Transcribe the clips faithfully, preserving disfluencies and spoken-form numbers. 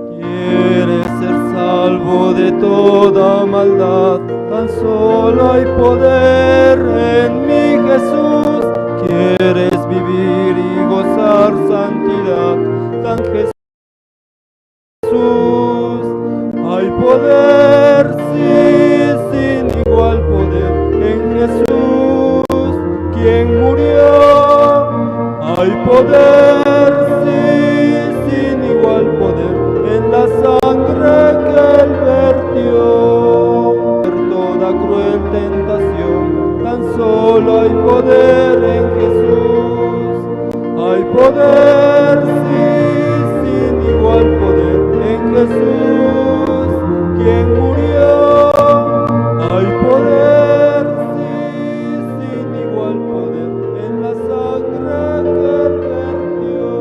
Quieres ser salvo de toda maldad, tan solo hay poder en mi Jesús. Quieres vivir y gozar santidad, tan Jesús. Hay poder, sí, sin igual poder en Jesús, quien murió. Hay poder, sí, sin igual poder en la sangre que él vertió. Toda cruel tentación, tan solo hay poder en Jesús. Hay poder, sí, sin igual poder en Jesús, quien murió. Hay poder, sí, sin igual poder en la sangre que él vertió.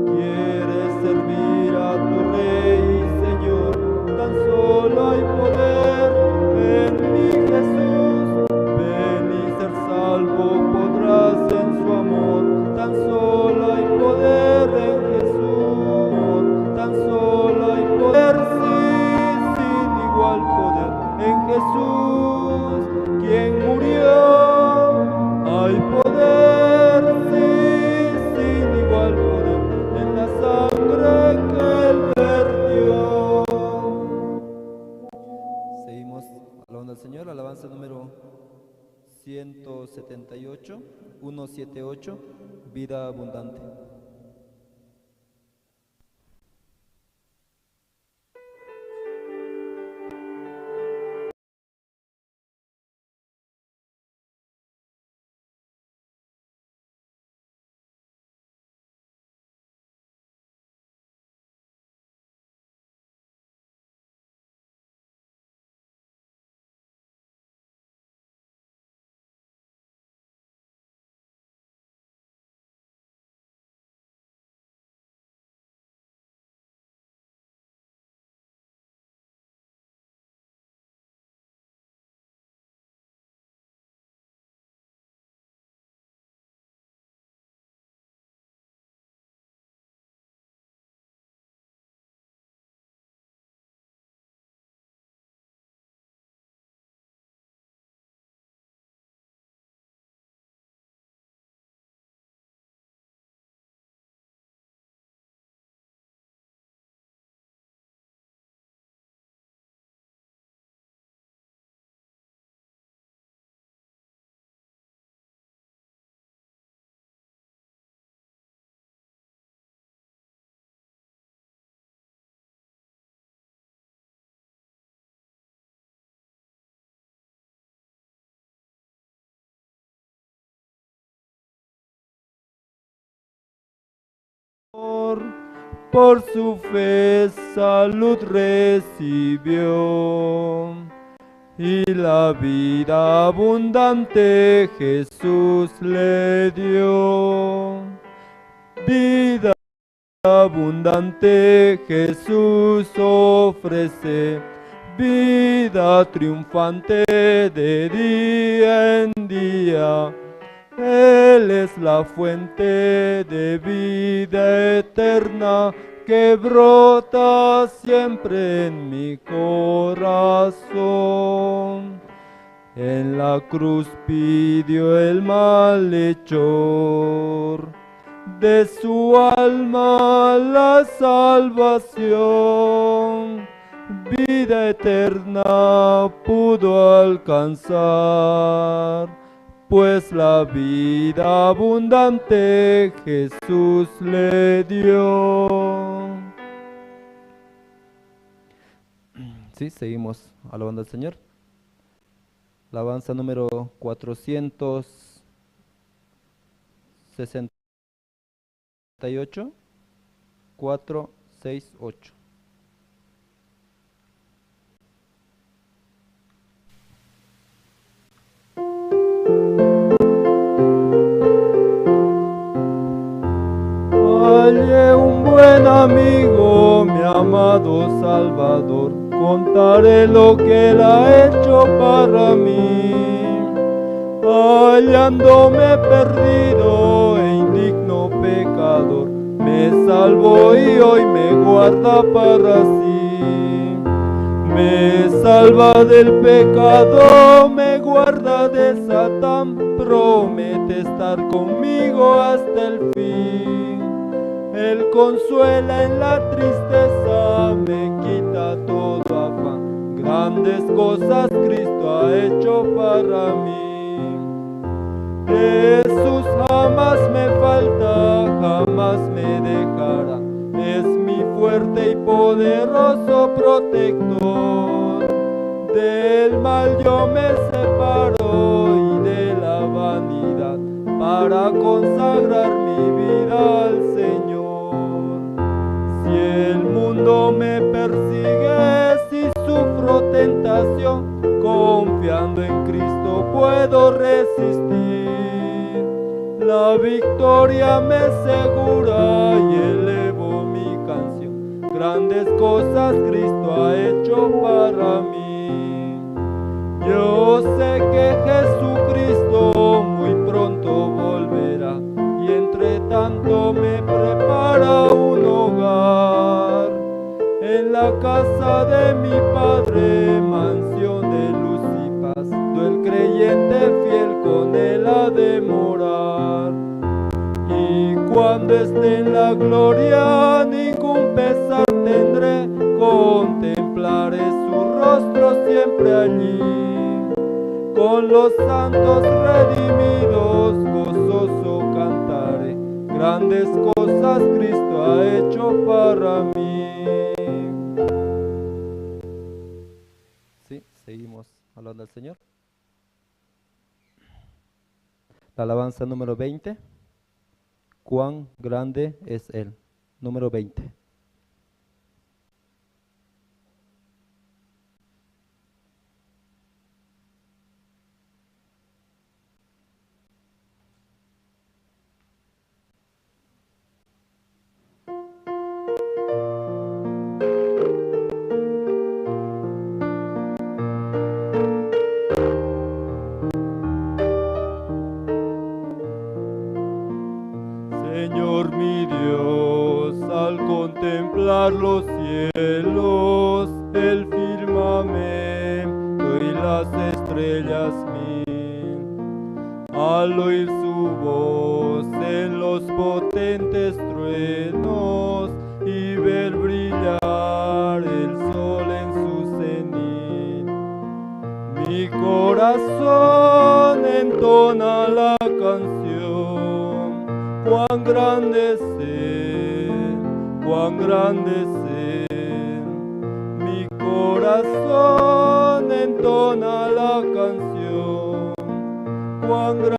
Quieres servir a tu Rey y Señor, tan solo hay poder en mi Jesús. Ven y ser salvo podrás en su amor, tan solo hay poder en Jesús, tan solo hay poder, sí, sin igual poder en Jesús, quien murió. Hay poder, sí, sin igual poder en la sangre que él vertió. Seguimos alabando al Señor, alabanza número ciento setenta y ocho, ciento setenta y ocho, vida abundante. Por su fe salud recibió, y la vida abundante Jesús le dio. vida abundante Jesús ofrece, vida triunfante de día en día. Él es la fuente de vida eterna que brota siempre en mi corazón. En la cruz pidió el malhechor de su alma la salvación, vida eterna pudo alcanzar, pues la vida abundante Jesús le dio. Sí, seguimos alabando al Señor. Alabanza número cuatrocientos sesenta y ocho, cuatro seis ocho. Hallé un buen amigo, mi amado Salvador, contaré lo que él ha hecho para mí. Hallándome perdido e indigno pecador, me salvó y hoy me guarda para sí. Me salva del pecado, me guarda de Satán, promete estar conmigo hasta el fin. Él consuela en la tristeza, me quita todo afán. Grandes cosas Cristo ha hecho para mí. Jesús jamás me falta, jamás me dejará. Es mi fuerte y poderoso protector. Del mal yo me separo y de la vanidad para consagrar mi vida al Señor. Si el mundo me persigue, si sufro tentación, confiando en Cristo puedo resistir. La victoria me asegura y elevo mi canción. Grandes cosas Cristo ha hecho para mí. Yo sé que Jesucristo muy pronto volverá y entre tanto me prepara un hogar. En la casa de mi Padre, mansión de luz y paz, el creyente fiel con él ha de morar. Y cuando esté en la gloria, ningún pesar tendré, contemplaré su rostro siempre allí. Con los santos redimidos, gozoso cantaré, grandes cosas Cristo ha hecho para mí. Sí, seguimos alabando al Señor. La alabanza número veinte. Cuán grande es Él. Número veinte. Señor mi Dios, al contemplar los cielos, el firmamento y las estrellas mil, al oír su voz en los potentes truenos y ver brillar el sol en su cenit, mi corazón entona la canción. Cuán grande es Él, cuán grande es Él. Mi corazón entona la canción. Cuán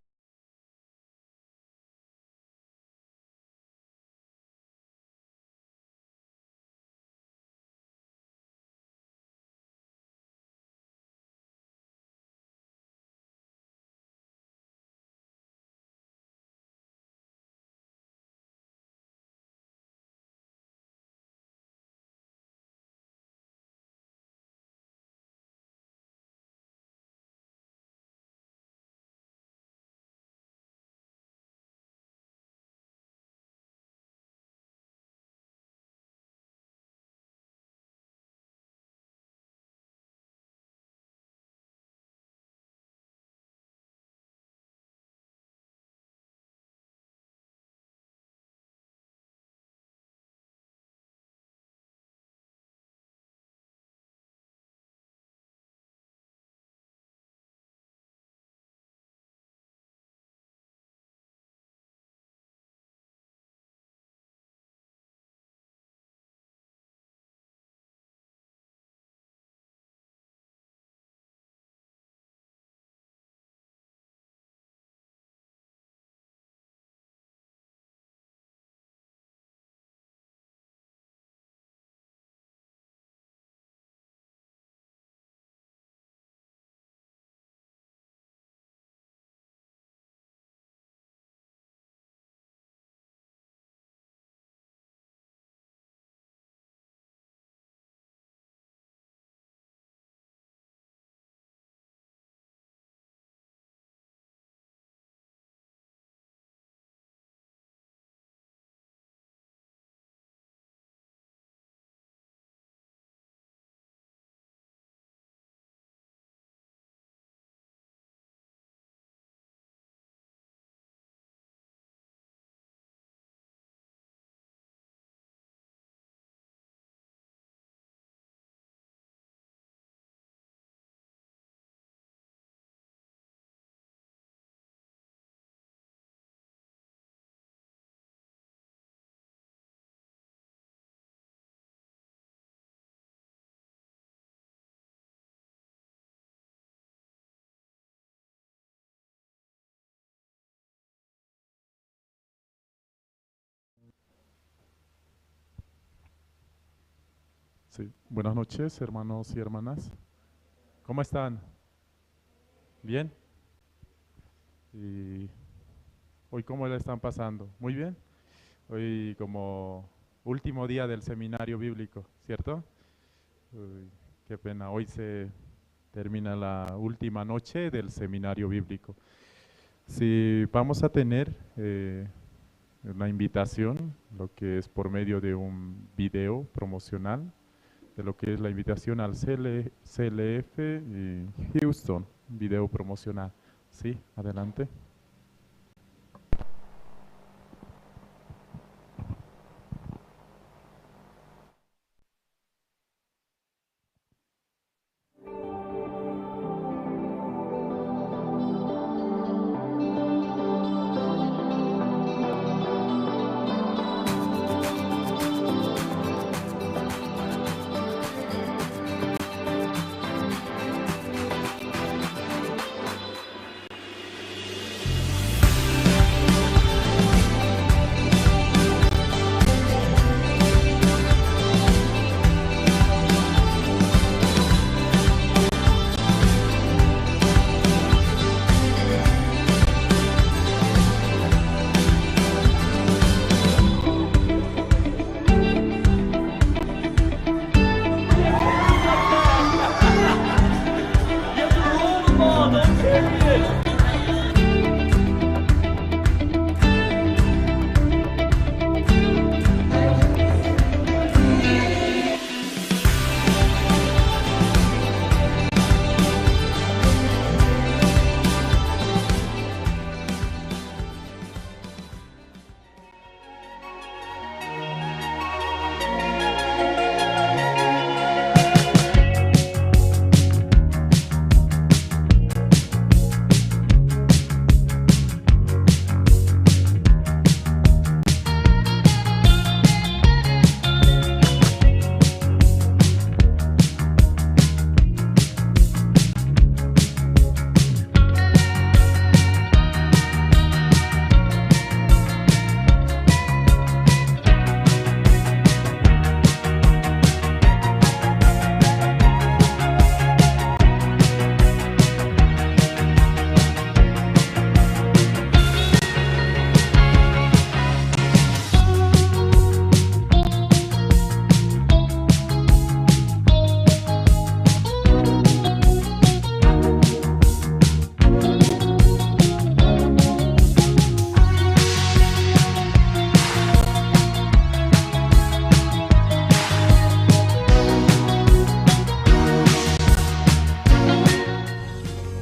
Sí. Buenas noches, hermanos y hermanas. ¿Cómo están? ¿Bien? ¿Y hoy cómo la están pasando? ¿Muy bien? Hoy como último día del seminario bíblico, ¿cierto? Uy, qué pena. Hoy se termina la última noche del seminario bíblico. Sí, vamos a tener, eh, una invitación, lo que es por medio de un video promocional, de lo que es la invitación al C L, C L F y Houston, video promocional. Sí, adelante.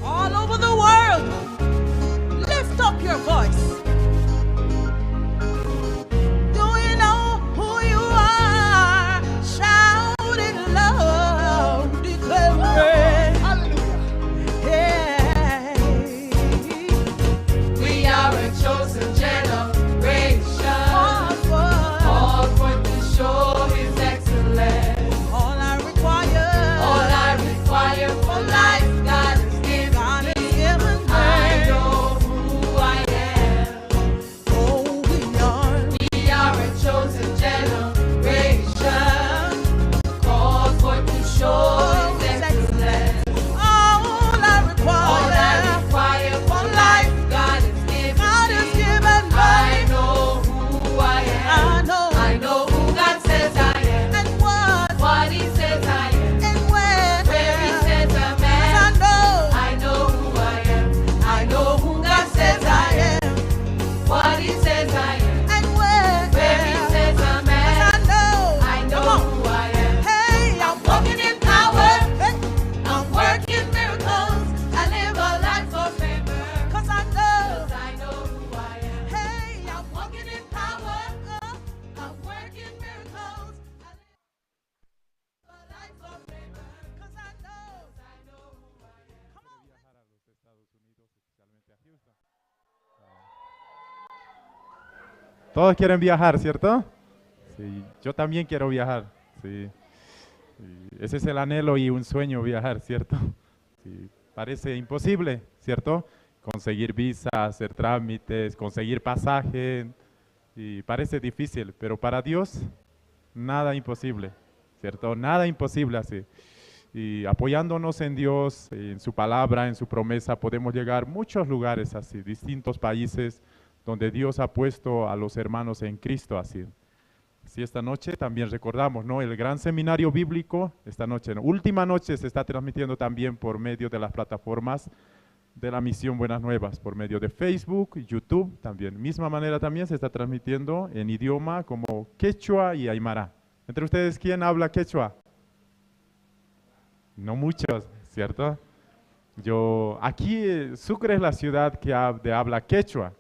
All over the world, lift up your voice. Do you know who you are? Shout it loud, declare it. Hallelujah. Yeah. We are a chosen generation. Called forth. Called forth to show his excellence. All I require. All I require for life, God has given me. God has given me. I know who I am. Oh, we are. We are a chosen generation. Called forth to show his excellence. All I require. All I require for life, God has given. God has given me. I know who I am. I know. I know who God says I am. And what. What he says I am. And where. Where he says I'm at. 'Cause I know. I know who I am. I know who God says I am. What he says I am. And where. Where he says I'm at. 'Cause I know. I know. Come on. Who I am. Hey, I'm walking in power. Hey. I'm working miracles. I live a life of favor. 'Cause I know. 'Cause I know who I am. Hey, I'm walking in power. I'm working miracles. I live a life of favor. 'Cause I know. 'Cause I know who I am. Come on. Viajar a los Estados Unidos, especialmente a Houston. Todos quieren viajar, ¿cierto? Sí, yo también quiero viajar, sí. Y ese es el anhelo y un sueño, viajar, ¿cierto? Sí, parece imposible, ¿cierto? Conseguir visa, hacer trámites, conseguir pasaje, y parece difícil, pero para Dios nada imposible, ¿cierto? Nada imposible así. Y apoyándonos en Dios, en su palabra, en su promesa, podemos llegar a muchos lugares así, distintos países donde Dios ha puesto a los hermanos en Cristo así. Así esta noche también recordamos, ¿no? El gran seminario bíblico, esta noche, ¿no? Última noche se está transmitiendo también por medio de las plataformas de la Misión Buenas Nuevas, por medio de Facebook, YouTube también. Misma manera también se está transmitiendo en idioma como quechua y aymara. Entre ustedes, ¿quién habla quechua? No muchos, ¿cierto? Yo, aquí, eh, Sucre es la ciudad que hab-, de habla quechua.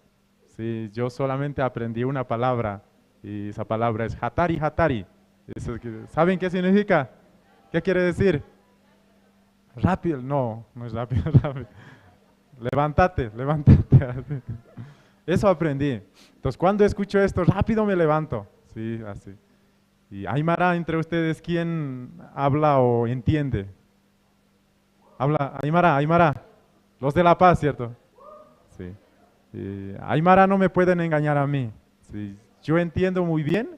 Sí, yo solamente aprendí una palabra y esa palabra es hatari hatari. Eso que, ¿saben qué significa? ¿Qué quiere decir? Rápido, no, no es rápido, rápido. Levántate, levántate. Eso aprendí. Entonces, cuando escucho esto, rápido me levanto. Sí, así. Y aymara entre ustedes, ¿quién habla o entiende? Habla aymara, aymara. Los de La Paz, ¿cierto? Sí. Y aymara no me pueden engañar a mí. Sí, yo entiendo muy bien,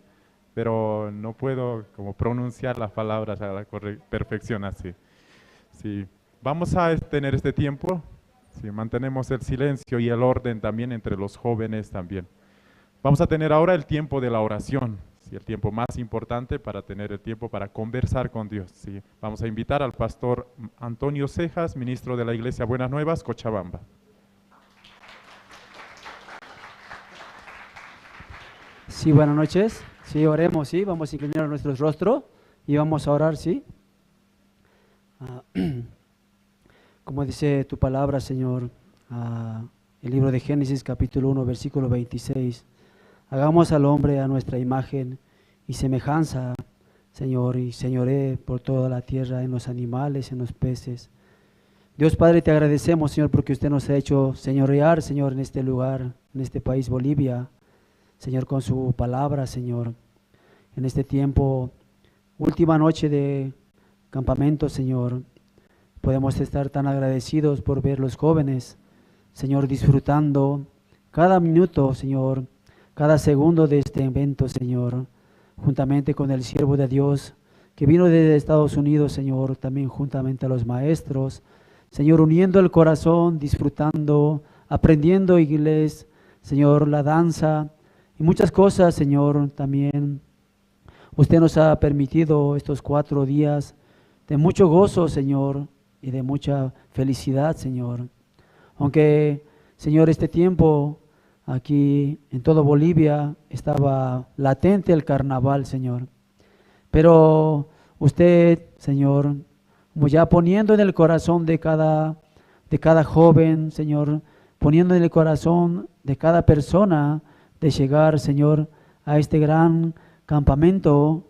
pero no puedo como pronunciar las palabras a la corre-, perfección así. Sí. Vamos a es-, tener este tiempo, si mantenemos el silencio y el orden también entre los jóvenes también. Vamos a tener ahora el tiempo de la oración, sí, el tiempo más importante para tener el tiempo para conversar con Dios, sí. Vamos a invitar al pastor Antonio Cejas, ministro de la Iglesia Buenas Nuevas, Cochabamba. Sí, buenas noches. Sí, oremos, sí. Vamos a inclinar nuestros rostros y vamos a orar, sí. Ah, como dice tu palabra, Señor, ah, el libro de Génesis, capítulo uno, versículo veintiséis: "Hagamos al hombre a nuestra imagen y semejanza, Señor, y señoree por toda la tierra, en los animales, en los peces". Dios Padre, te agradecemos, Señor, porque usted nos ha hecho señorear, Señor, en este lugar, en este país, Bolivia, Señor, con su palabra, Señor. En este tiempo, última noche de campamento, Señor, podemos estar tan agradecidos por ver los jóvenes, Señor, disfrutando cada minuto, Señor, cada segundo de este evento, Señor, juntamente con el siervo de Dios que vino desde Estados Unidos, Señor, también juntamente a los maestros, Señor, uniendo el corazón, disfrutando, aprendiendo inglés, Señor, la danza y muchas cosas, Señor, también usted nos ha permitido estos cuatro días de mucho gozo, Señor, y de mucha felicidad, Señor. Aunque, Señor, este tiempo aquí en todo Bolivia estaba latente el carnaval, Señor. Pero usted, Señor, como ya poniendo en el corazón de cada, de cada joven, Señor, poniendo en el corazón de cada persona de llegar, Señor, a este gran campamento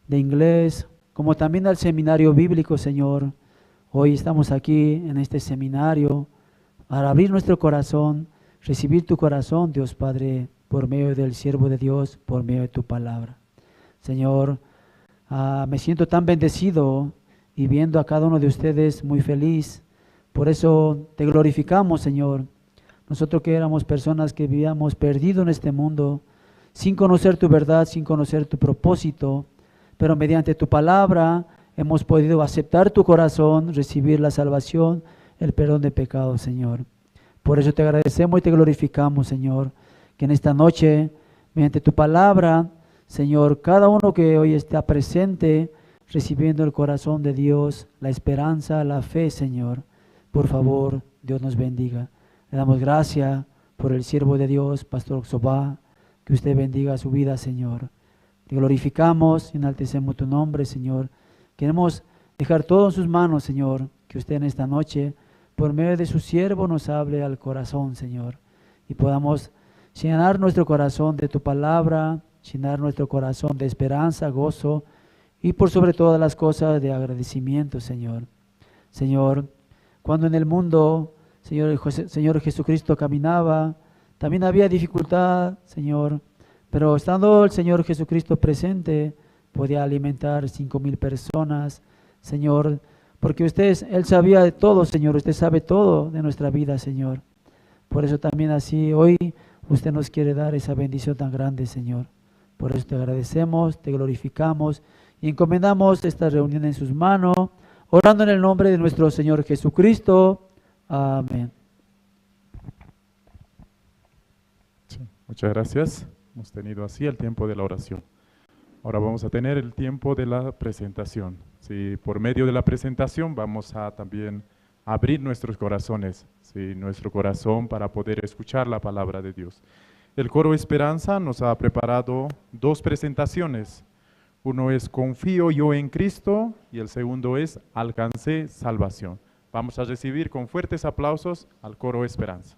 de inglés, como también al seminario bíblico, Señor. Hoy estamos aquí en este seminario para abrir nuestro corazón, recibir tu corazón, Dios Padre, por medio del siervo de Dios, por medio de tu palabra. Señor, ah, me siento tan bendecido y viendo a cada uno de ustedes muy feliz. Por eso te glorificamos, Señor. Nosotros que éramos personas que vivíamos perdido en este mundo, sin conocer tu verdad, sin conocer tu propósito, pero mediante tu palabra hemos podido aceptar tu corazón, recibir la salvación, el perdón de pecados, Señor. Por eso te agradecemos y te glorificamos, Señor, que en esta noche, mediante tu palabra, Señor, cada uno que hoy está presente, recibiendo el corazón de Dios, la esperanza, la fe, Señor, por favor, Dios nos bendiga. Le damos gracias por el siervo de Dios, Pastor Oxobá, que usted bendiga su vida, Señor. Te glorificamos y enaltecemos tu nombre, Señor. Queremos dejar todo en sus manos, Señor, que usted en esta noche, por medio de su siervo, nos hable al corazón, Señor, y podamos llenar nuestro corazón de tu palabra, llenar nuestro corazón de esperanza, gozo y por sobre todas las cosas de agradecimiento, Señor. Señor, cuando en el mundo, Señor, José- Señor Jesucristo caminaba, también había dificultad, Señor, pero estando el Señor Jesucristo presente, podía alimentar cinco mil personas, Señor, porque usted, Él sabía de todo, Señor, usted sabe todo de nuestra vida, Señor. Por eso también así hoy usted nos quiere dar esa bendición tan grande, Señor. Por eso te agradecemos, te glorificamos y encomendamos esta reunión en sus manos, orando en el nombre de nuestro Señor Jesucristo. Amén. Sí, muchas gracias. Hemos tenido así el tiempo de la oración. Ahora vamos a tener el tiempo de la presentación. Sí, por medio de la presentación vamos a también abrir nuestros corazones, sí, nuestro corazón para poder escuchar la palabra de Dios. El coro Esperanza nos ha preparado dos presentaciones. Uno es Confío yo en Cristo y el segundo es Alcancé salvación. Vamos a recibir con fuertes aplausos al coro Esperanza.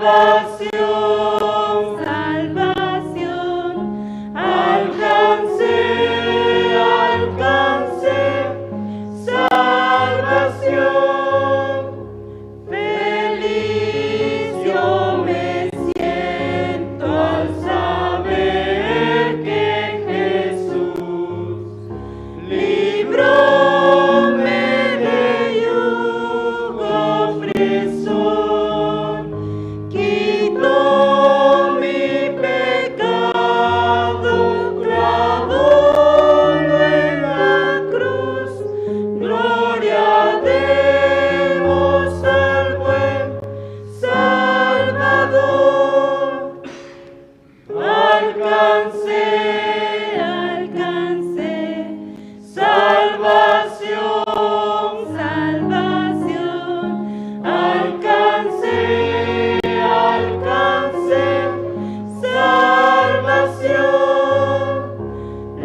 Salvación, salvación, alcancé, alcancé, salvación. Feliz yo me siento al saber que Jesús libróme de yugo opresor, quitó mi pecado, clavólo en la cruz. Gloria demos al buen Salvador. Alcancé, alcancé salvación, salvación. Alcancé, alcancé salvación.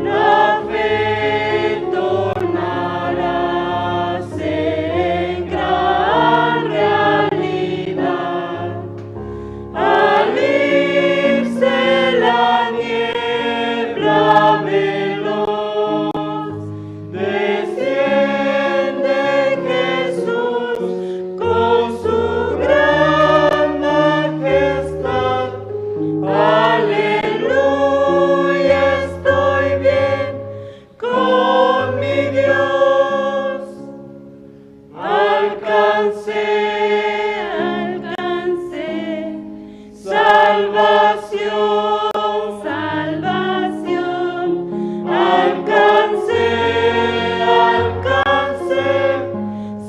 La fe tornará a ser gran realidad. Al irse la niebla veloz, desciende Jesús con su gran majestad. Aleluya, estoy bien con mi Dios. Alcancé, alcancé salvación, salvación. Alcancé, alcancé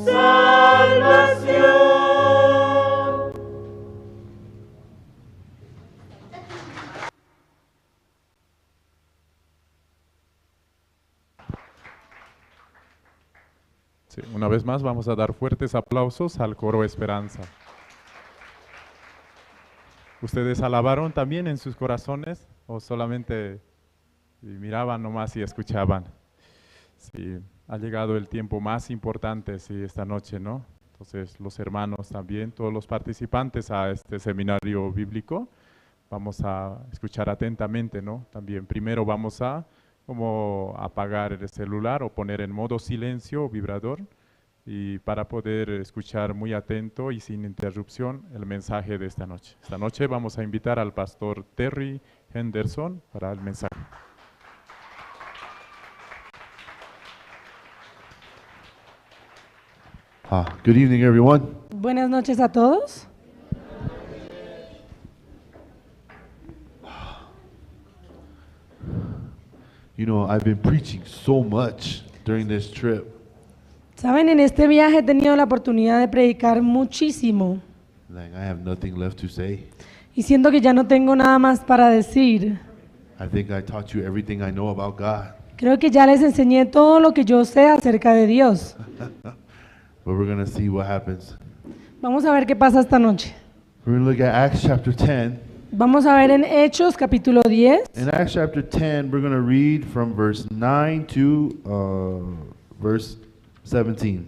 salvación. Sí, una vez más vamos a dar fuertes aplausos al coro Esperanza. ¿Ustedes alabaron también en sus corazones o solamente miraban nomás y escuchaban? Sí, ha llegado el tiempo más importante, sí, esta noche, ¿no? Entonces, los hermanos también, todos los participantes a este seminario bíblico, vamos a escuchar atentamente, ¿no? También primero vamos a como apagar el celular o poner en modo silencio o vibrador y para poder escuchar muy atento y sin interrupción el mensaje de esta noche. Esta noche vamos a invitar al pastor Terry Henderson para el mensaje. Ah, good evening, everyone. Buenas noches a todos. You know, I've been preaching so much during this trip. Saben, en este viaje he tenido la oportunidad de predicar muchísimo. Like, I have nothing left to say. Y siento que ya no tengo nada más para decir. I think I taught you everything I know about God. Creo que ya les enseñé todo lo que yo sé acerca de Dios. But we're gonna see what happens. Vamos a ver qué pasa esta noche. We're gonna look at Acts chapter ten. Vamos a ver en Hechos capítulo diez. In Acts chapter ten, we're gonna read from verse nine to, uh, verse seventeen.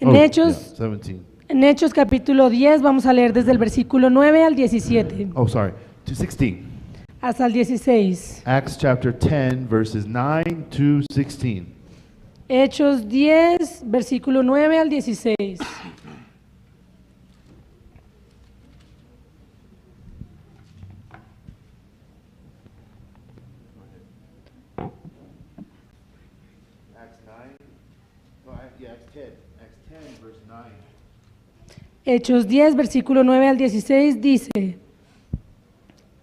En Oh, Hechos, yeah, seventeen. En Hechos capítulo diez vamos a leer desde el versículo nueve al diecisiete. Oh, sorry, to sixteen. Hasta el dieciséis. Acts chapter ten, verses nine to sixteen. Hechos diez, versículo nueve al dieciséis. Acts nine, no, Acts, yeah, Acts ten, Acts ten, verse nine. Hechos diez, versículo nueve al dieciséis dice: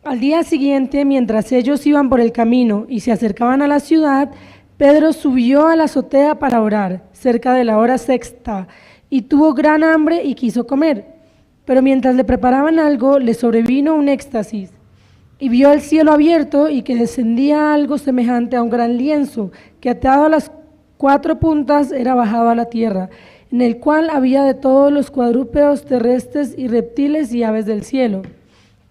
Al día siguiente, mientras ellos iban por el camino y se acercaban a la ciudad, Pedro subió a la azotea para orar, cerca de la hora sexta, y tuvo gran hambre y quiso comer. Pero mientras le preparaban algo, le sobrevino un éxtasis, y vio el cielo abierto y que descendía algo semejante a un gran lienzo, que atado a las cuatro puntas era bajado a la tierra, en el cual había de todos los cuadrúpedos terrestres y reptiles y aves del cielo.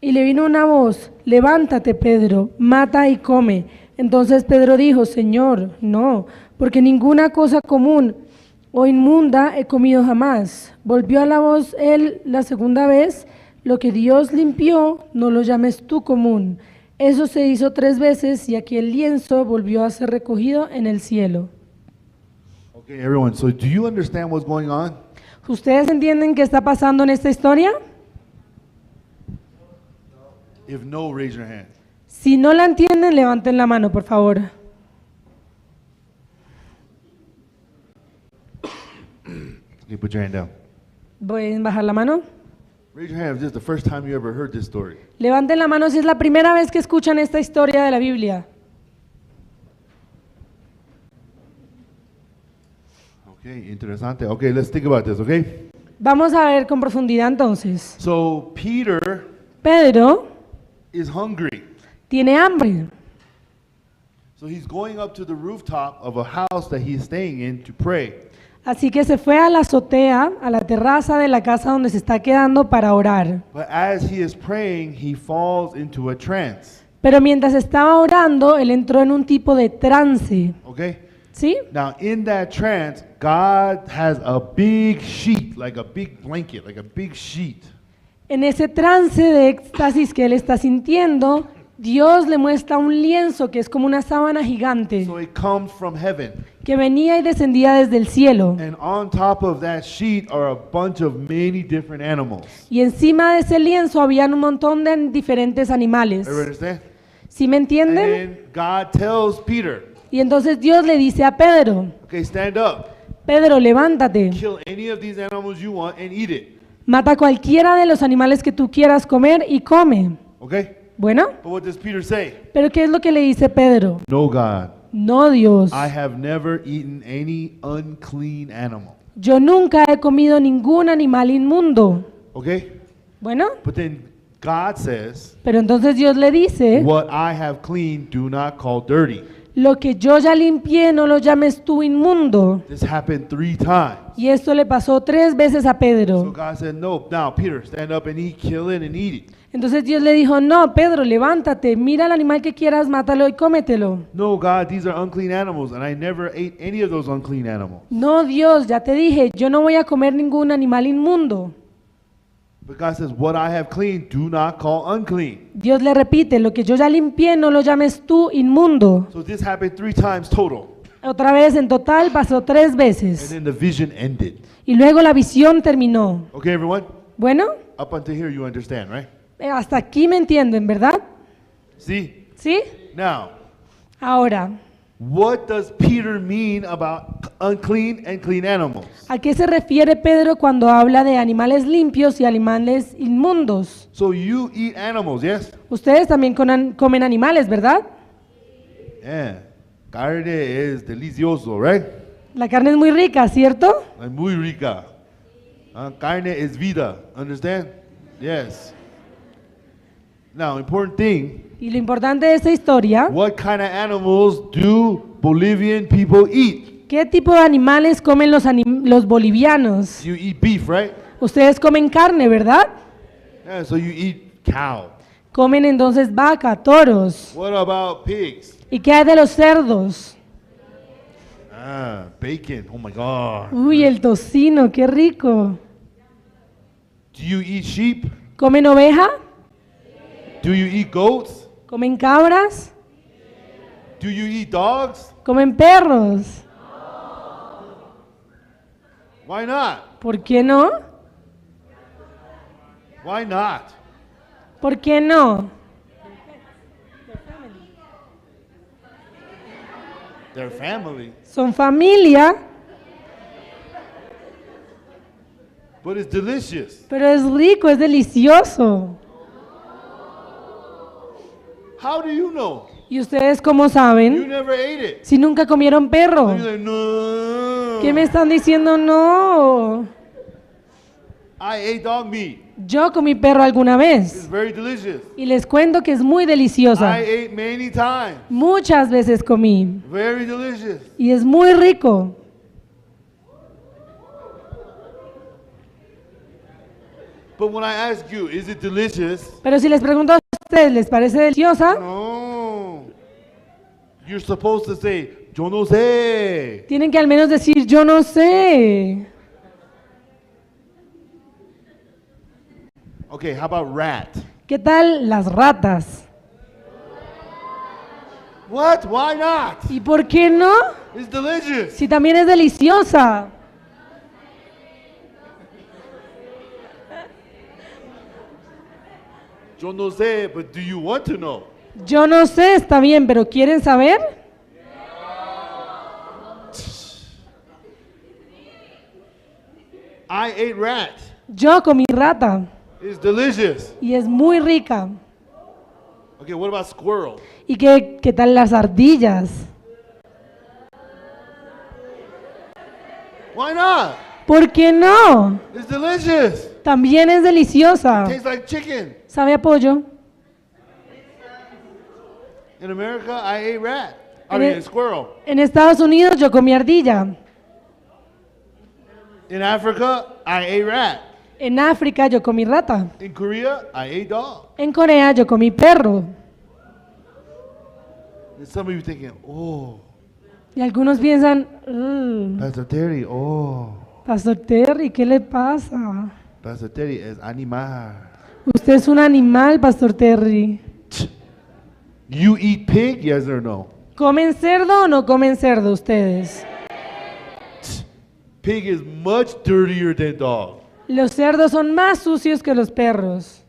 Y le vino una voz: "Levántate, Pedro, mata y come". Entonces Pedro dijo: "Señor, no, porque ninguna cosa común o inmunda he comido jamás". Volvió a la voz él la segunda vez, Lo que Dios limpió, no lo llames tú común. Eso se hizo tres veces y aquel lienzo volvió a ser recogido en el cielo. Okay, everyone. So, do you understand what's going on? ¿Ustedes entienden qué está pasando en esta historia? If no, raise your hand. Si no la entienden, levanten la mano, por favor. Okay, put your hand down. ¿Pueden bajar la mano? Raise your hand if this is the first time you ever heard this story. Levanten la mano si es la primera vez que escuchan esta historia de la Biblia. Okay, interesante. Okay, let's think about this, okay? Vamos a ver con profundidad entonces. So, Peter Pedro is hungry. Tiene hambre. So, he's going up to the rooftop of a house that he's staying in to pray. Así que se fue a la azotea, a la terraza de la casa donde se está quedando para orar. But as he is praying, he falls into a trance. Pero mientras estaba orando, él entró en un tipo de trance. Okay? ¿Sí? Now, in that trance, God has a big sheet, like a big blanket, like a big sheet. En ese trance de éxtasis que él está sintiendo, Dios le muestra un lienzo que es como una sábana gigante, So, it comes from heaven. Que venía y descendía desde el cielo. And on top of that sheet are a bunch of many different animals. Y encima de ese lienzo habían un montón de diferentes animales. Everyone understand? ¿Sí me entienden? And God tells Peter, Y entonces Dios le dice a Pedro: "Okay, stand up. Pedro, levántate. Kill any of these animals you want and eat it." Mata cualquiera de los animales que tú quieras comer y come. Okay? Bueno, But what does Peter say? Pero ¿qué es lo que le dice Pedro? "No, God. No, Dios. I have never eaten any unclean animal." Yo nunca he comido ningún animal inmundo. Okay? Bueno, But then God says, pero entonces Dios le dice: "What I have cleaned, do not call dirty." Lo que yo ya limpié, no lo llames tú inmundo. This happened three times. Y esto le pasó tres veces a So Pedro. God said, "No, now, Peter, stand up and eat, kill it and eat it." Entonces Dios le dijo: No, Pedro, levántate, mira el animal que quieras, mátalo y cómetelo. "No, God, these are unclean animals, and I never ate any of those unclean animals." No, Dios, ya te dije, yo no voy a comer ningún animal inmundo. But God says, "What I have cleaned, do not call unclean." Dios le repite: Lo que yo ya limpié, no lo llames tú inmundo. So this happened three times total. Otra vez, en total, pasó tres And veces. Then the vision ended. Y luego la visión terminó. Okay, everyone? Bueno, Up until here, you understand, right? eh, hasta aquí me entienden, ¿verdad? See? ¿Sí? Now, Ahora, what does Peter mean about unclean and clean animals? ¿A qué se refiere Pedro cuando habla de animales limpios y animales inmundos? So you eat animals, yes? Ustedes también conan- comen animales, ¿verdad? Yeah. Carne es delicioso, right? La carne es muy rica, ¿cierto? Like, muy rica. Uh, carne es vida, understand? Yes. Now, important thing, Y lo importante de esta historia, what kind of animals do Bolivian people eat? ¿Qué tipo de animales comen los, anim- los bolivianos? You eat beef, right? Ustedes comen carne, ¿verdad? Yeah, so you eat cow. Comen entonces vaca, toros. What about pigs? ¿Y qué hay de los cerdos? Ah, bacon. Oh my God. Uy, el tocino, qué rico. Do you eat sheep? ¿Comen oveja? Do you eat goats? ¿Comen cabras? Do you eat dogs? ¿Comen perros? Why not? ¿Por qué no? Why not? ¿Por qué no? They're family. Son familia, But it's delicious. Pero es rico, es delicioso. How do you know? ¿Y ustedes cómo You saben? Never ate it. Si nunca comieron perro. You're like, "No." ¿Qué me están diciendo? No. I ate dog meat. Yo comí perro alguna It's vez. Very delicious. Y les cuento que es muy I deliciosa. Ate many times. Muchas veces comí. Very delicious. Y es muy rico. But when I ask you, "Is it delicious?" Pero si les pregunto a ustedes, ¿les parece deliciosa? No. You're supposed to say, "Yo no sé." Tienen que al menos decir: "Yo no sé". Okay, how about rat? ¿Qué tal las ratas? What? Why not? ¿Y por qué no? It's delicious. Si también es deliciosa. Yo no sé, but do you want to know? Yo no sé, está bien, pero ¿quieren saber? I ate rat. Yo comí rata. It's delicious. Y es muy rica. Okay, what about squirrel? ¿Y qué, qué tal las ardillas? Why not? ¿Por qué no? It's delicious. También es deliciosa. Tastes like chicken. Sabe a pollo. In America, I ate rat. I En mean, e-, squirrel. En Estados Unidos yo comí ardilla. In Africa, I ate rat. En África yo comí rata. In Korea, I ate dog. En Corea yo comí perro. And some of you thinking, oh, Y algunos piensan, "Mm, Pastor Terry, oh, Pastor Terry, ¿qué le pasa? Pastor Terry es animal." Usted es un animal, Pastor Terry. You eat pig, yes or no? ¿Comen cerdo o no comen cerdo ustedes? Pig is much dirtier than dog. Los cerdos son más sucios que los perros.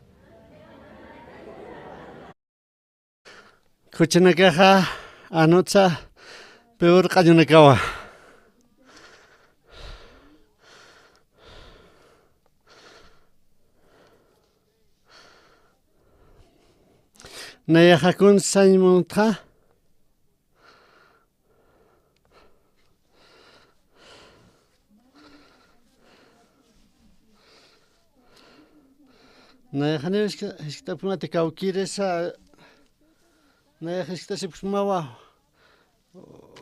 Khuchanakaxa anutsa peor q'añunakawa. Nayaxa kun sañ muntxa. Nayaxaniw jisk'apxmati kawkïrisa, nayax jiskt'asipxsmawa,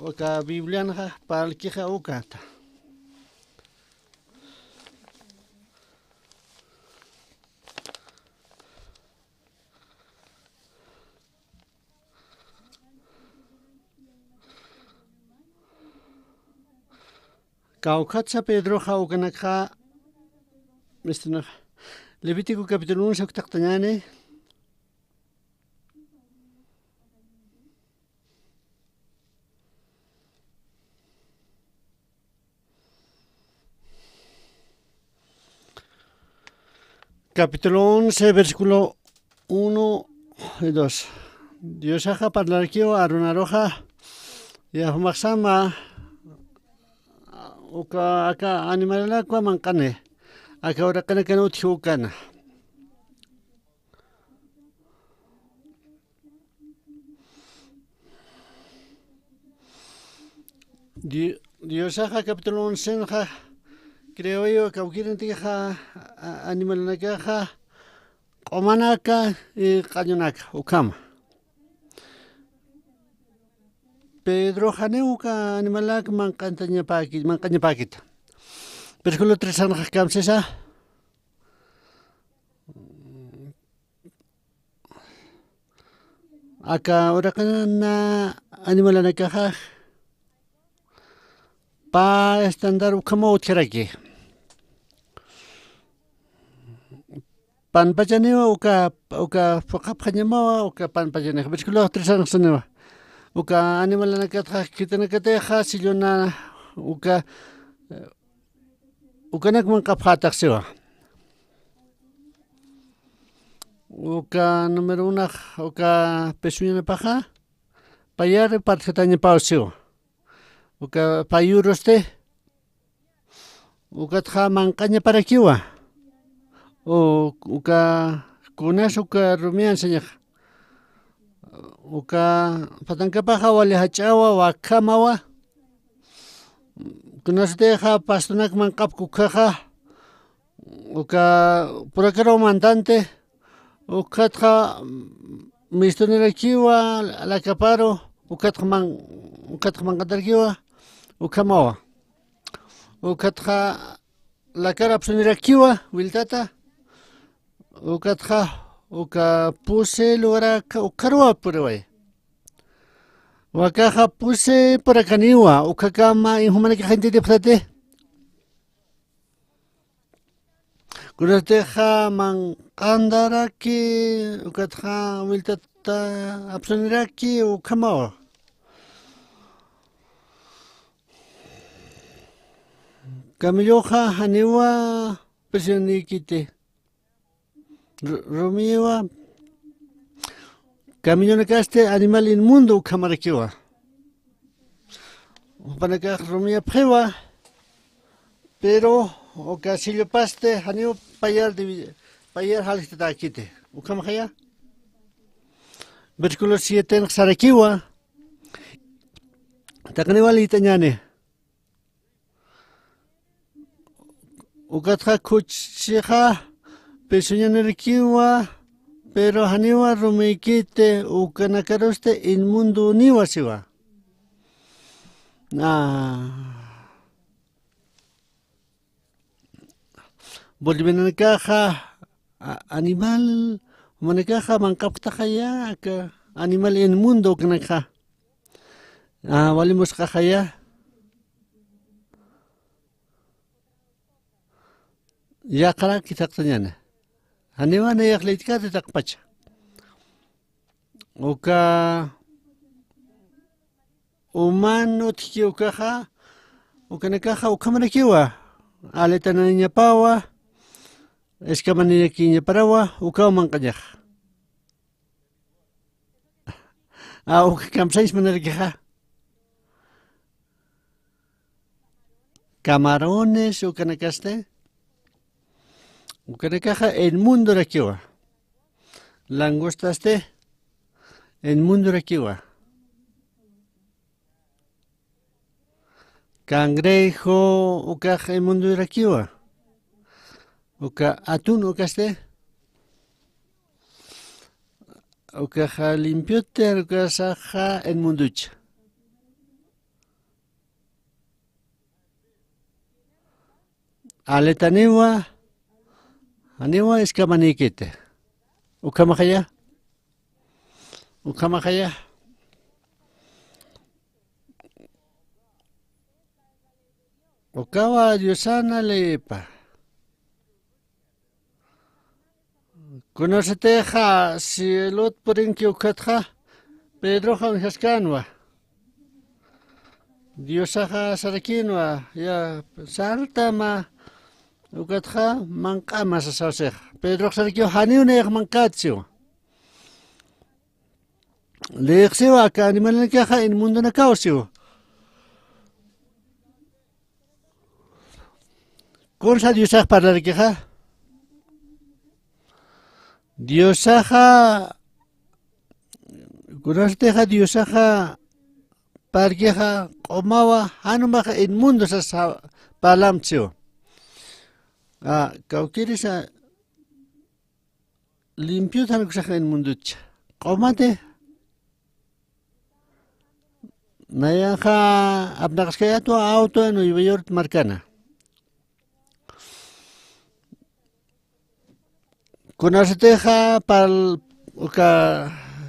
uka Biblianxa parlkixa ukata. Kawkhatsa Pedroxa ukanakxa, este, Levítico capítulo once uktaqtañäni. Capítulo once, versículo uno y dos. Diosaxa parlarakiw Aaronaruxa, yaqha jumaxsama uka aka animalanakwa manq'ani, aka uraqinakan utji ukana. Di-, Diosaxa capítulo oncenxa creoiwa kawkïrintixa a-, animalanakaxa q'umanaka y q'añunaka ukhama. Pedrox janiw uka animalanaka manq'añapäki-, manq'añapäkita. Versículo tres anxa kamsisa. Aka uraqina animalanakaxa pä estándar ukhamaw utjaraki. Panpachaniwa uka, uka phuqhapxañamawa, uka panpachanixa. Versículo tres anxa saniwa. Uka animalanakatxa khitinakatixa silluna uka, ukanak manq'apxätax siwa. Uka número unax, uka pesuñanapaxa, payar partjatañapaw siwa. Uka payurusti, ukatxa manq'añaparakiwa. U-, uka kunas uka rumian sañaxa. Uka phatankapaxa wali jach'awa, wakhamawa. Kunasatixa pastonak manq'apki ukhaxa, uka purakaruw mantanti, ukatxa mistunirakiwa lakaparu, ukatxa man-, ukatxa manq'atarakiwa, ukhamawa. Ukatxa lakar apsunirakiwa wiltata, ukatxa uka pusi lugaraka ukharuwa puriway. Wakaxa pusi purakaniwa, ukhakama injumanakax intitipxtati. Kunatixa manq'andaraki, ukatxa wiltata apsuniraki, ukhamawa. Camelloxa janiwa presionikiti. Ru-, rumiwa. Camellonakasti animal inmundo ukhamarakiwa. Jupanakax rumiyapxiwa, pero uka sillupasti janiw payar divi-, payar jalktatäkiti. Ukhamxaya. Versículo siete sarakiwa. Taqiniwa liyt'añäni. Ukatxa khuchixa pisuñanirakiwa, pero janiwa rumikiti, ukanakarusti inmundoniwa siwa. Ah. Bolivianakaxa, a-, animal, jumanakaxa manq'apktaxaya, aka animal inmundo ukanakxa. Ah, wali musq'axaya. Yaqaraki taqtañäni. Janiwa nayax liyt'kati taqpacha. Uka uman utjki ukaxa, ukanakaxa ukhamarakiwa. Aletanañapawa, escamanirakiñaparawa, ukaw manq'añaxa. A, uka kamsañs munarakixa. Camarones, ukanakasti. Ukanakaxa inmundorakiwa. Langostasti inmundorakiwa. Cangrejo, ukax inmundorakiwa. Uka atún, ukasti. Ukaxa limpioti, ukasaxa inmunducha. Aletaniwa, janiwa escamanikiti. Ukhamaxaya. Ukhamaxaya. Ukawa Diosana leyipa. Kunasatixa cielot purinki ukatxa, Pedroxa uñjaskänwa. Diosaxa sarakïnwa, ya, sartama ukatxa manq'ama sasawsixa. Pedrox sarakiw janiw nayax manq'ät siwa. Liyix siwa, aka animalanakaxa inmundonakaw siwa. Kunsa Diosax parlarakixa. Diosaxa, kunasatixa Diosaxa parkixa q'umawa jan umaxa inmundo sasa parlamta siwa. A, kawkïrisa limpiot jan uksaxa inmunducha. Q'umati. Nayaxa apnaqaskayätwa auto Nueva York markana. Kunasatixa pal-, uka,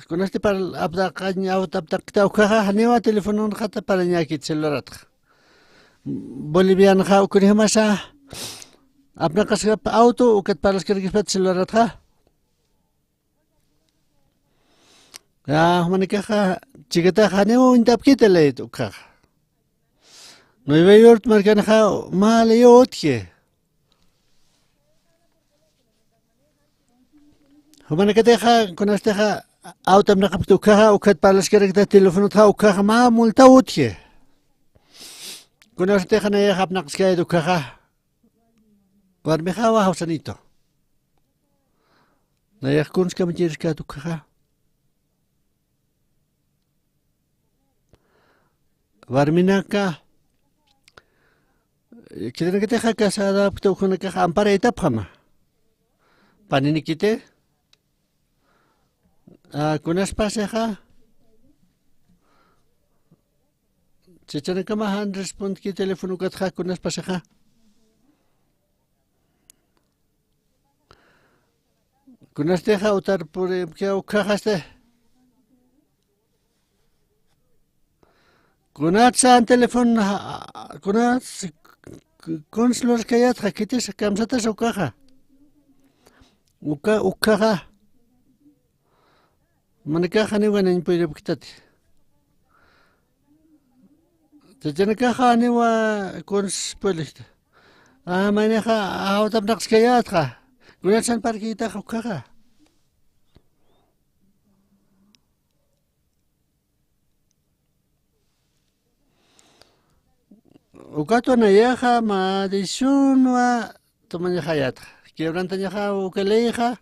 kunasti pal-, apnaqañ-, auto apnaqta ukaxa, janiwa telefononxata parlañäkit celulartxa. Bolivianxa ukunixmasa apnaqaskap auto, ukat parlaskarakispat celulartxa. Ya, jumanakaxa, chikataxa, janiw uñtapkiti layit ukaxa. Nueva York markanaxa, mä layiw utji. Jumanakatixa, kunasatixa, auto apnaqapkti ukaxa, ukat parlaskarakta telefonotxa, ukaxa, mä multaw utji. Kunasatixa, nayax apnaqaskayät ukaxa. Warmixawa jawsanitu. Nayax kuns kamachiriskäta ukaxa. Warminaka, khitinakatixa casadapkta ukanakaxa amparaytapxama. Paninikiti. A, kunaspasixa. Chachanakama jan respondki teléfono ukatxa kunaspasixa. Kunatixa utar puripkiw ukkhaxasti. Kunatsa teléfono, kunats, kuns luraskayätxa, khitis kamsatas ukaxa. Uka, ukkhaxa. Manakax janiw ganañ puyripktati. Chachanakaxa janiwa kuns pulichta. Ah, maynixa, ah, awtamtaqskayätxa. Kunatsan parkïtax ukkhaxa. Ukatwa nayaxa mä decisionwa tomañaxayätxa. Quebrantañaxa uka leyxa,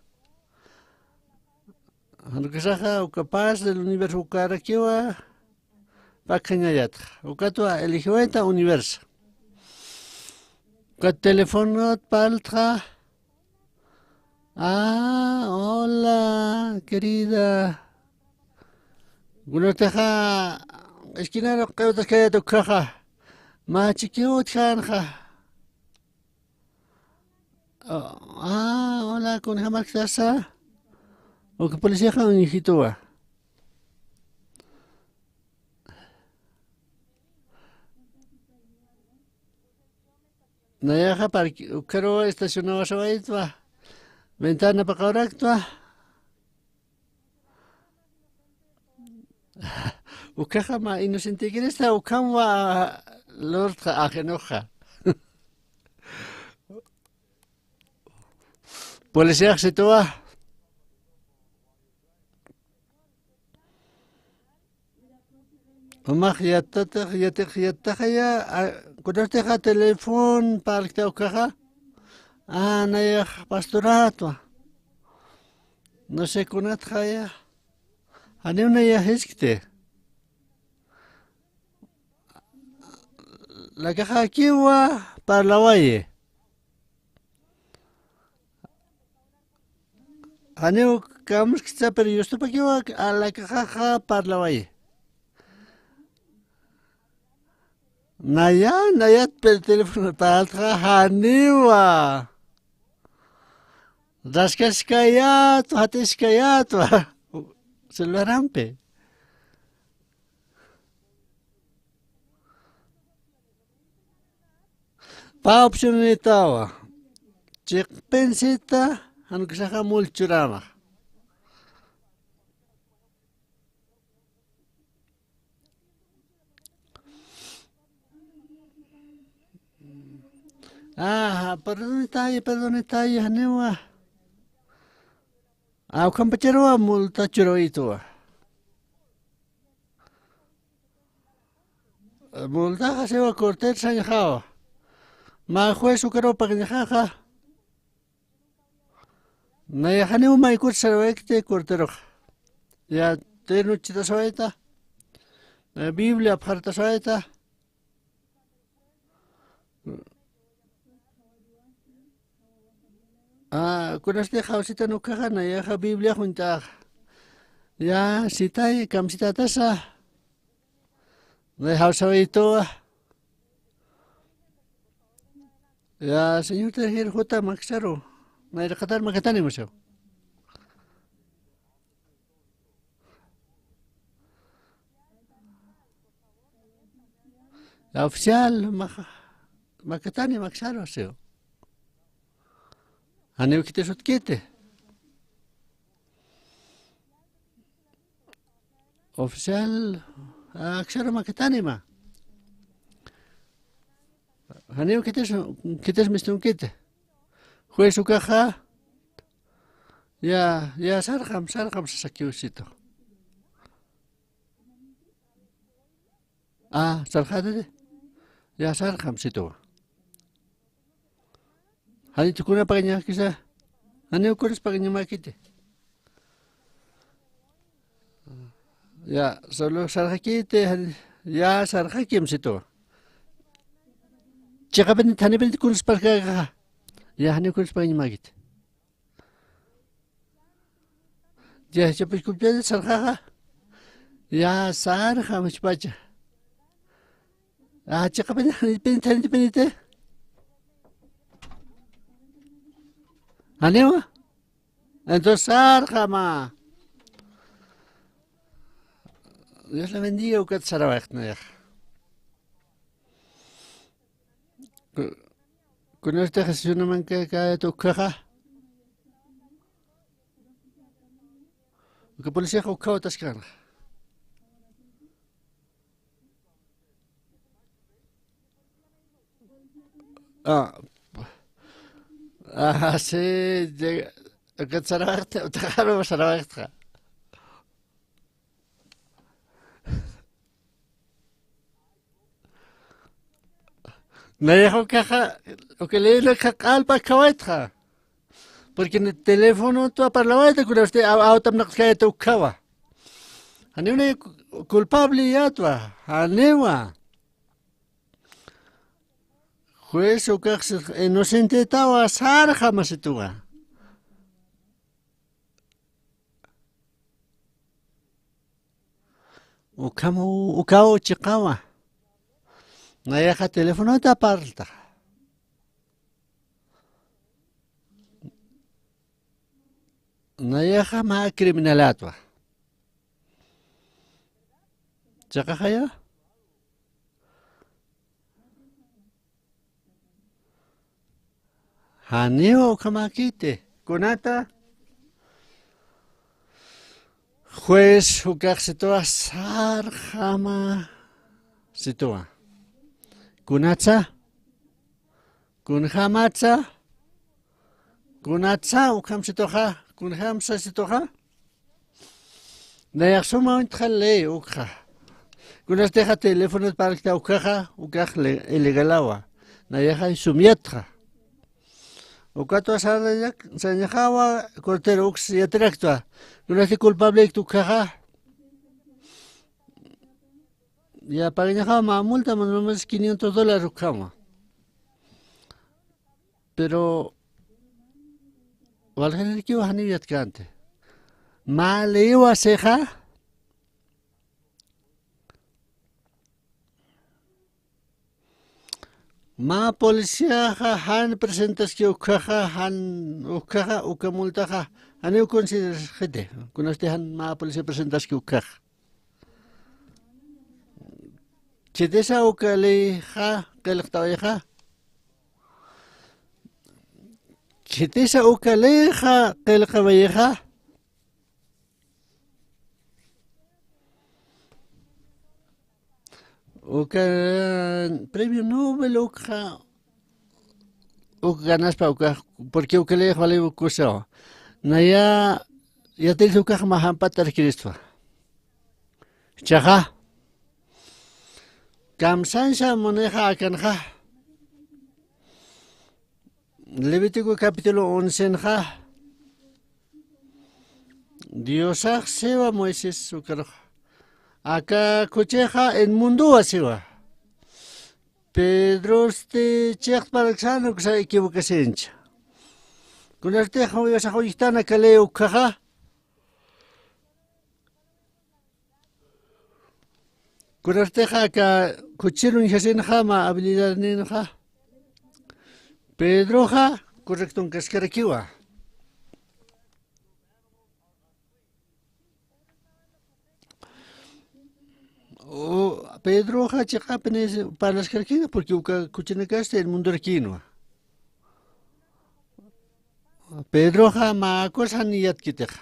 jan ukasaxa uka paz del universo ukarakiwa pakhañayätxa. Ukatwa eligiwayta universo. Uka telefonot parltxa. Ah, hola, querida. Kunatixa esquinaru q'iwtaskayät ukkhaxa. Mä chikiw utjänxa. Ah, hola, kunjamarktasa. Uka policiaxa uñjituwa. Nayaxa parque, ukkharuwa estacionawasawaytwa. Ventana paqawraktwa. Ukkhaxa mä inocentekirista, ukhamwa lurtxa ajenuxa. Policiax situwa. Umax yattatax, yatiq yattaxaya, a, kunatixa teléfono parlkta ukkhaxa. A, nayax pastorätwa. No sé kunatxaya. Janiw nayax jiskti. Lakaxakiwa parlawayi. Janiw kamskta, pero yustupakiwa, a, lakaxaxa parlawayi. Naya, nayat, pero teléfono parltxa janiwa. Raskaskayätwa, jatiskayätwa. Celularampi. Pä opcionanïtawa. Chiqpin sita, jan ukasaxa mull churamax. Ajá, perdonitay, perdonitay, janiwa. A, ukhampacharuwa multa churawituwa. Multaxa siwa corter sañxawa. Mä juez ukaruw pagañaxaxa. Nayax janiw maykut sarawaykt corteroxa. Ya, terno chitasawayta. Na Biblia apxartasawayta. A, kunasti jawsitan ukkhaxa, nayaxa Biblia uñt'axa. Ya, sitay, kamsitätasa. Nay jawsawaytuwa. Ya, señor Terjir, juta maksaru. Nayraqatar makatani musaw. Ya, oficial, maxa, makatani maksaru, siw. Janiw khitis utkiti. Oficial, aksaru makatani mä. Janiw khitis, khitis mistunkiti. Juez ukaxa, ya, ya sarxam, sarxam sasakiw situ. A, sarxätati. Ya sarxam situwa. Janitu kuna pagañaxkisa. Janiw kunas pagañamäkiti. Ya, solo sarxakiti, jani, ya sarxakim situwa. Chiqapinit, janipinit kunas parlkäkaxa. Ya, janiw kunas pagañamäkiti. Ya, jichhapach kullpachati sarxaxa. Ya, sarxam jichhpacha. A, chiqapinit, janipinit. Janiwa. Entonces, sarxama. Dios le bendiga, ukat sarawayxt nayax. Ku-, kunasti Jesús namankäkät ukkhaxa. Uka policiaxa ukkhaw utaskanxa. Ah. Ah, sí, llega. Ukat sarawayxta, utaxaru sarawayxta. Nayaxa ukaxa, uka leyinakxa q'alpa akhawaytxa. Porque ni teléfonotwa parlawayta, kunasti aw-, awtam naqskayta ukkhawa. Janiw ni cu-, culpable yatwa, janiwa. Juez ukax inocentetawa, sarxama situwa. Ukham, ukaw chiqawa. Nayaxa telefonota parlta. Nayaxa mä criminalatwa. Chiqaxaya. Janiw ukhamäkiti. Kunata juez ukax situwa sarxama situwa. Kunatsa, kunjamatsa, kunatsa ukham situxa, kunjamsa situxa. Nayax sumawintxa ley ukxa. Kunastixa telefonot parlkta ukxaxa, ukax le-, ilegalawa. Nayaxa sumyatxa. Ukatwa sañak-, sañaxawa, cortero uks yatiraktwa. Kunasti culpable ukxaxa. Ya pagañaxawa mä multa, más o menos quinientos dólares ukxama. Pero, waljanirakiwa janiw yatkänti. Mä leywa sixa. Mä policiaxa jan presentaski ukxaxa, jan ukxaxa, uka multaxa, janiw considerasxiti. Kunasti jan mä policía presentaski ukxaxa. Khitisa uka leyxa qillqtawayxa. Khitisa uka leyxa qillqawayixa. Uka premio Nobel ukxa, uk ganaspa uka, porque uka leyx wali uk kusawa. Naya yatiristu ukax mä jampat arkirispa. Jichhaxa, kamsañsa munixa akanxa. Levítico capítulo oncenxa. Diosax siwa Moisés ukarux. Aka khuchixa inmundowa siwa. Pedrosti chiqtparksan uksa equivocasincha. Kunartix Diosax uñjtan aka ley ukxaxa. Kunartixa aka khuchir uñjasinxa mä habilidadninxa. Pedroxa correctonkaskarakiwa. U, Pedroxa chiqapini parlaskarakiwa, porque uka khuchinakasti inmundorakïnwa. Pedroxa mä kusan yatkitixa.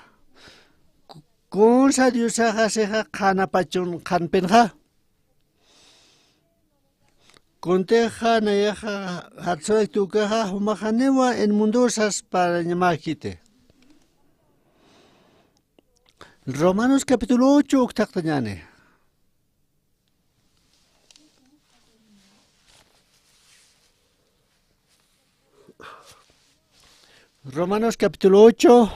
Ku-, kunsa Diosaxa sixa qhanapachun qhanpinxa. Kuntixa nayaxa jatsawaykt ukaxa jumax janiwa inmundosas parañamäkiti. Romanos capítulo ocho uk thaqtañäni. Romanos capítulo ocho,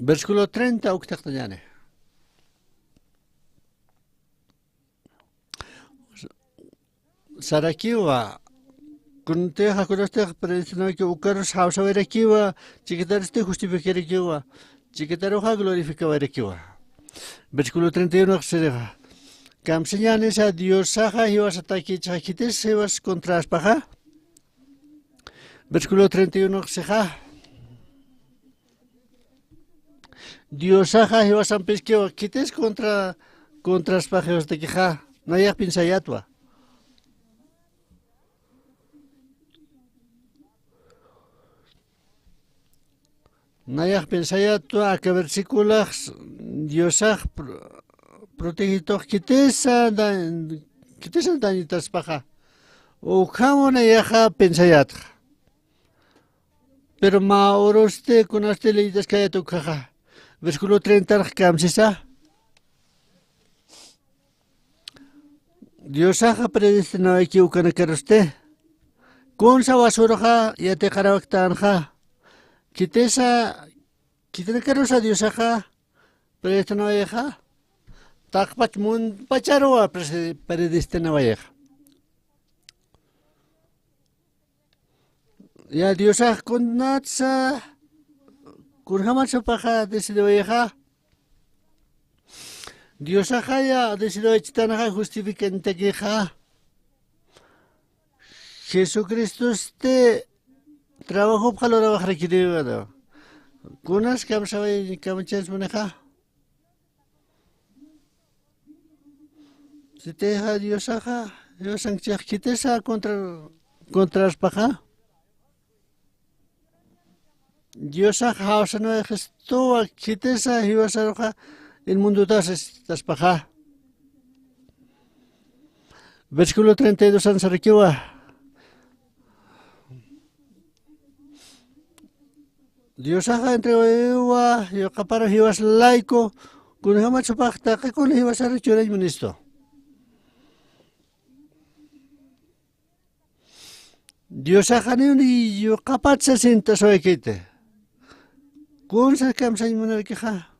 versículo treinta uk thaqtañäni. Sarakiwa, kuntixa kunastix predestinawayki ukarus jawsawayrakiwa, chiqatarusti justificarakiwa, chiqataruxa glorificawayrakiwa. Versículo treinta y uno sirixa. Kamsañänisa Diosaxa jiwasataki, jichhax khitis jiwas contraspaxa. Versículo treinta y uno sixa. Diosaxa jiwasampiskiwa, khitis contra, contraspa jiwasatakixa, nayax piensayätwa. Nayax pensayätwa aka versiculax Diosax pr-, protegitux khitisa da-, khitisa dañitaspaxa. Ukhamu nayaxa pensayätxa. Pero mä urusti kunasti leytaskayät ukhaxa. Versículo treinta kamsisa. Diosaxa predestinawayki ukanakarusti. Kunsa wasuruxa yatiqarawktänxa. Khitisa, khitinakarusa Diosaxa predestinawayixa. Taqpach munpacharuwa prese-, predestinawayixa. Ya Diosax kunatsa, kunjamatsa jupaxa decidiwayixa. Diosaxa ya decidiwaychitanxa justificanitakixa. Jesucristosti trabajopxa lurawaxrakiriwa. Kunas kamsaway kamachans munixa. Sitixa Diosaxa, Diosanchix khitisa contra, contraspaxa. Diosaxa jawsanwayxistuwa khitisa jiwasaruxa el mundotas istaspaxa. Versículo treinta y dos ansarakiwa. Diosaxa entregawayiwa, yuqaparu jiwas layku, kunjamatsa jupax taqikuna jiwasaru churañ munistu. Diosaxa niwni yuqapatsa sintaswaykiti. Kunsa kamsañ munarkixa.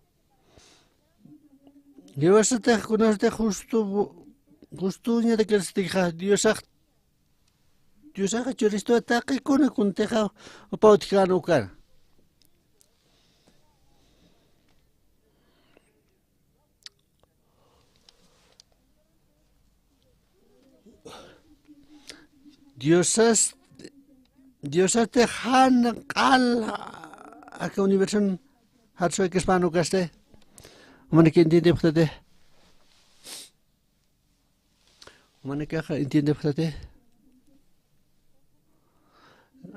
Jiwasatix kunasatix justu, justuñatakirsatixa Diosax, Diosaxa churistuwa taqikuna kuntixa jupaw utjkän ukana. Diosas, Diosasti jan q'al aka universon jatswakispan ukasti. Jumanakax entiendepxtati. Jumanakax entiendepxtati.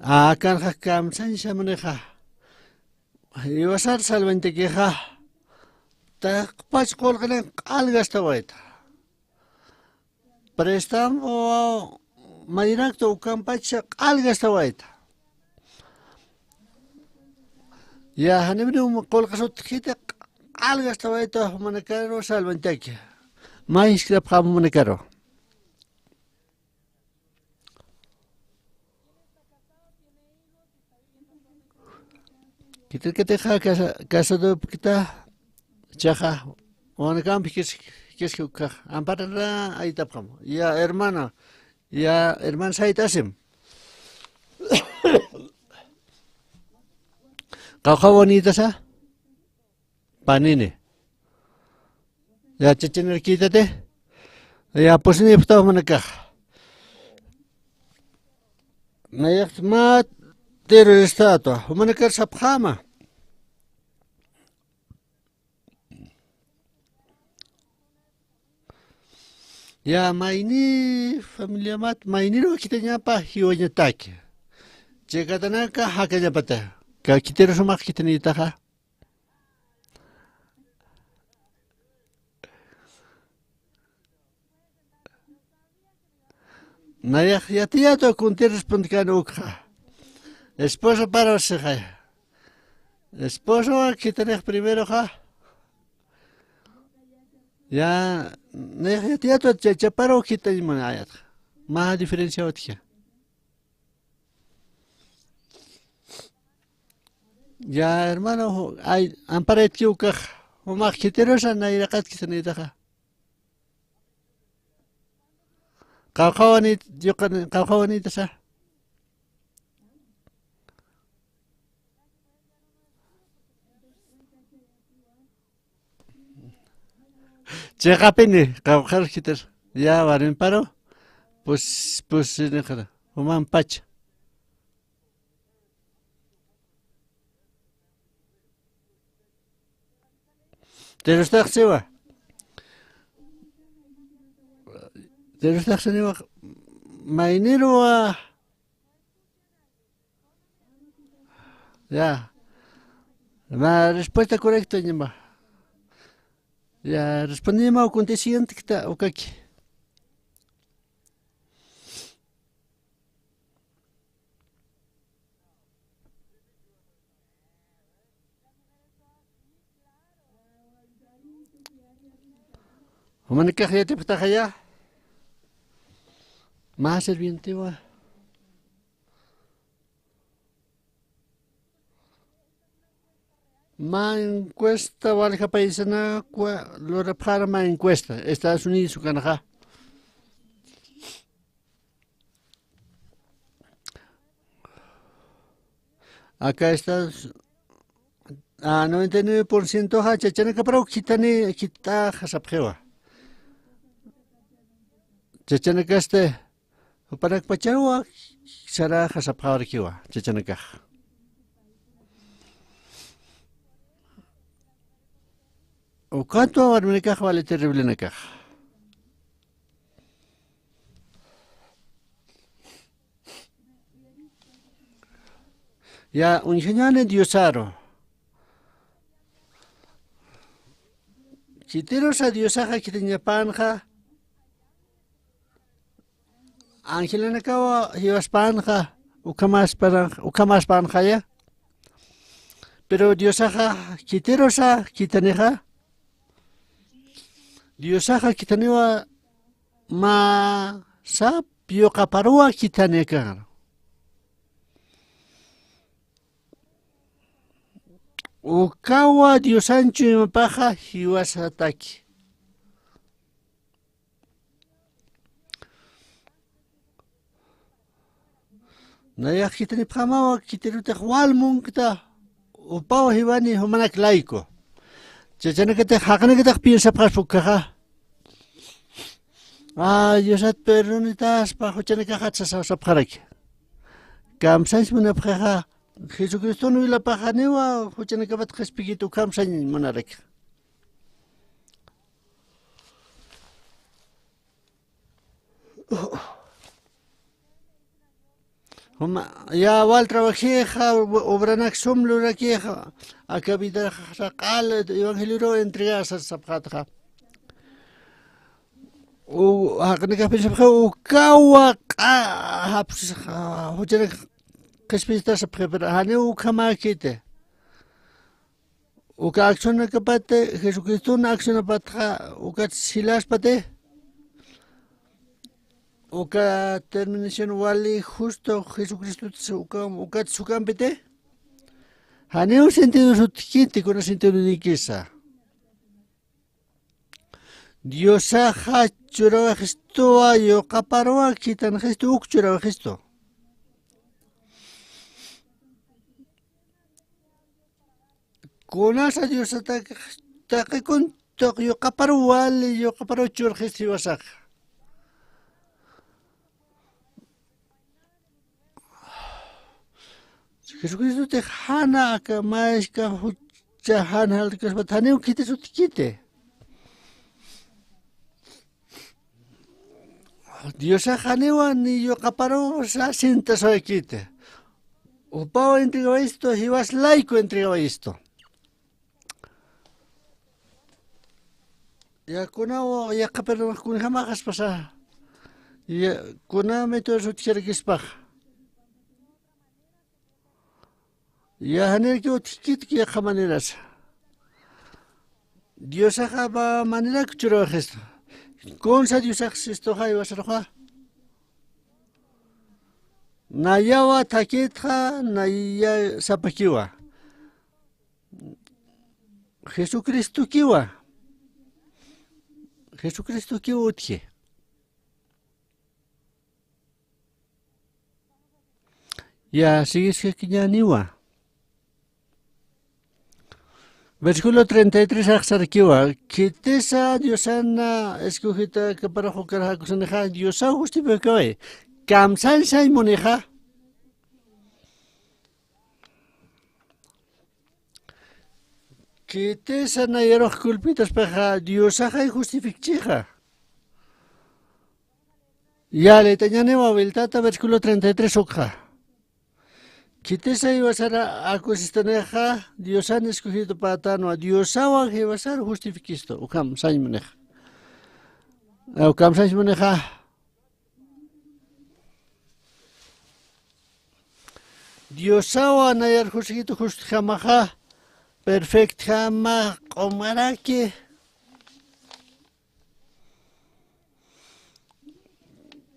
Akanxa kamsañsa munixa. Jiwasar salvañtakixa. Taqpach qullqinix q'al gastawayta. Préstamo mayrakta ukampach q'al gastawayta. Ya, janimri qullqi sutjiti q'al gastawayta jumanakaru salvañtaki. Mä jiskt'apxam jumanakaru. Khitirkatixa casa-, casadopkta, chaxa, wawanakampi jikis-, jikiski ukhax, amparara aytapxam. Ya hermana, ya hermana sayt'asim. Qawqha wawanïtasa? Panini. Ya, chachinirkïtati. Ya, pusinipxtaw jumanakax. Nayax mä terroristatwa. Jumanakar sapxäma. Ya, mayni familiamat, mayniruw khithañapa jiwañataki. Chikatanaka jakañapata. Ka khithiru sumax khithanïtaxa. Nayax yatiyatwa kuntir respondkän ukxa. Esposo para sixaya. Esposo khithanix primeroxa. Ya, nayax yatiyatwa cha-, chaparu khithañ munayatxa. Mä diferencia utja. Ya, hermano, ay, amparaytki ukax, jumax khithirusa nayraqat khithanïtaxa. Qawqha wawanït-, yuqan-, qawqha wawanïtasa. Chiqapini, qawqhar khitir. Ya, warmiparu. Pus-, pusinixara. Jumanpacha. Terroristas siwa. Terroristas siwa. Mayniruwa. Ya. La respuesta correcta ñama. Ya, respondi ñama ukunti siguiente kita ukaki. Jumanakax yatipxtaxaya. Mä sirvientewa. Mä encuesta walja paisanakwa lurapxara mä encuesta Estados Unidos ukanxa. Aka Estados, a, noventa y nueve por cientoxa chachanakaparaw khithani khithaxa sapxiwa. Chachanakasti jupanakpacharuwa saraxa sapxawarakiwa chachanakax. Ukatwa warminakax wali terriblenakax. Ya, uñjañani Diosaru. Khitirusa Diosaxa khithañapanxa, angelanakawa jiwaspanxa, ukhamaspa-, ukhamaspanxaya. Pero Diosaxa khitirusa khithanixa. Diosaxa khithaniwa mä sap yuqaparuwa khithanïkar. Ukawa Diosanchu imapaxa jiwasataki. Nayax khitinipxamawa, khitirutix wal munkta, upaw jiwani jumanak layku. Chachanakatix jaqinakatix piensapxaspa ukhaxa. Ay, Diosat perdonitaspa juchanakaxat sasa sapxaraki. Kamsañs munapxixa, Jesucriston wilapaxaniwa juchanakapat qhispikit ukham sañ munaraki. Juma, ya wal trabajixa, obranak sum lurakixa, aka vidaxa saqal evangelioru entregasa sapxatxa. U, jaqinakax piensapxixa, ukawa q'a, japsxa, juchanak qhispista sapxixa, pero janiw ukhamäkiti. Uka accionakapati, Jesucriston accionapatxa, ukat silaspati, uka terminación wali justo Jesucristot uka, ukat sukampiti, janiw sentido sutkiti, kuna sentido nikisa. Diosaxa churawaxistuwa, yuqaparuwa khitanxistu uk churawaxistu. Kunasa Diosatak taqikun tuq yuqaparuw wali, yuqaparuw churxist jiwasaxa. Jesucristotix jana aka mayska jucha jan jalt'kaspat janiw khiti sutkiti. Diosax janiwa ni yuqaparuw sasint'aswaykiti. Upaw entregawayistu, jiwas layku entregawayistu. Ya kunaw yaqha perdonax kunjamaxaspasa. Ya kuna método utjarakispax. Ya janirakiw utjkitki yaqha maneras. Diosaxa ma-, manerak churawaxistu. Kunsa Diosax sistuxa jiwasaruxa. Nayawa thakitxa, naya sapakiwa. Jesucristokiwa. Jesucristokiwa utji. Ya, siguiskakiñäniwa. Versículo treinta y tres axsarakiwa. Khitisa Diosana escogidakaparax ukar jakusanixa, Diosaw justificaway. Kamsañ sañ munixa. Khitisa nayarux culpitaspaxa, Diosaxay justificchixa. Ya, litañaniwa wiltata versículo treinta y tres ukxa. Khitisa jiwasara akusistanixa, Diosan escogidopätanwa, Diosawa jiwasar justifikistu, ukham sañ munixa. Ukham sañ munixa. Diosawa nayar justifikitu justjamaxa, perfectjama q'umaraki.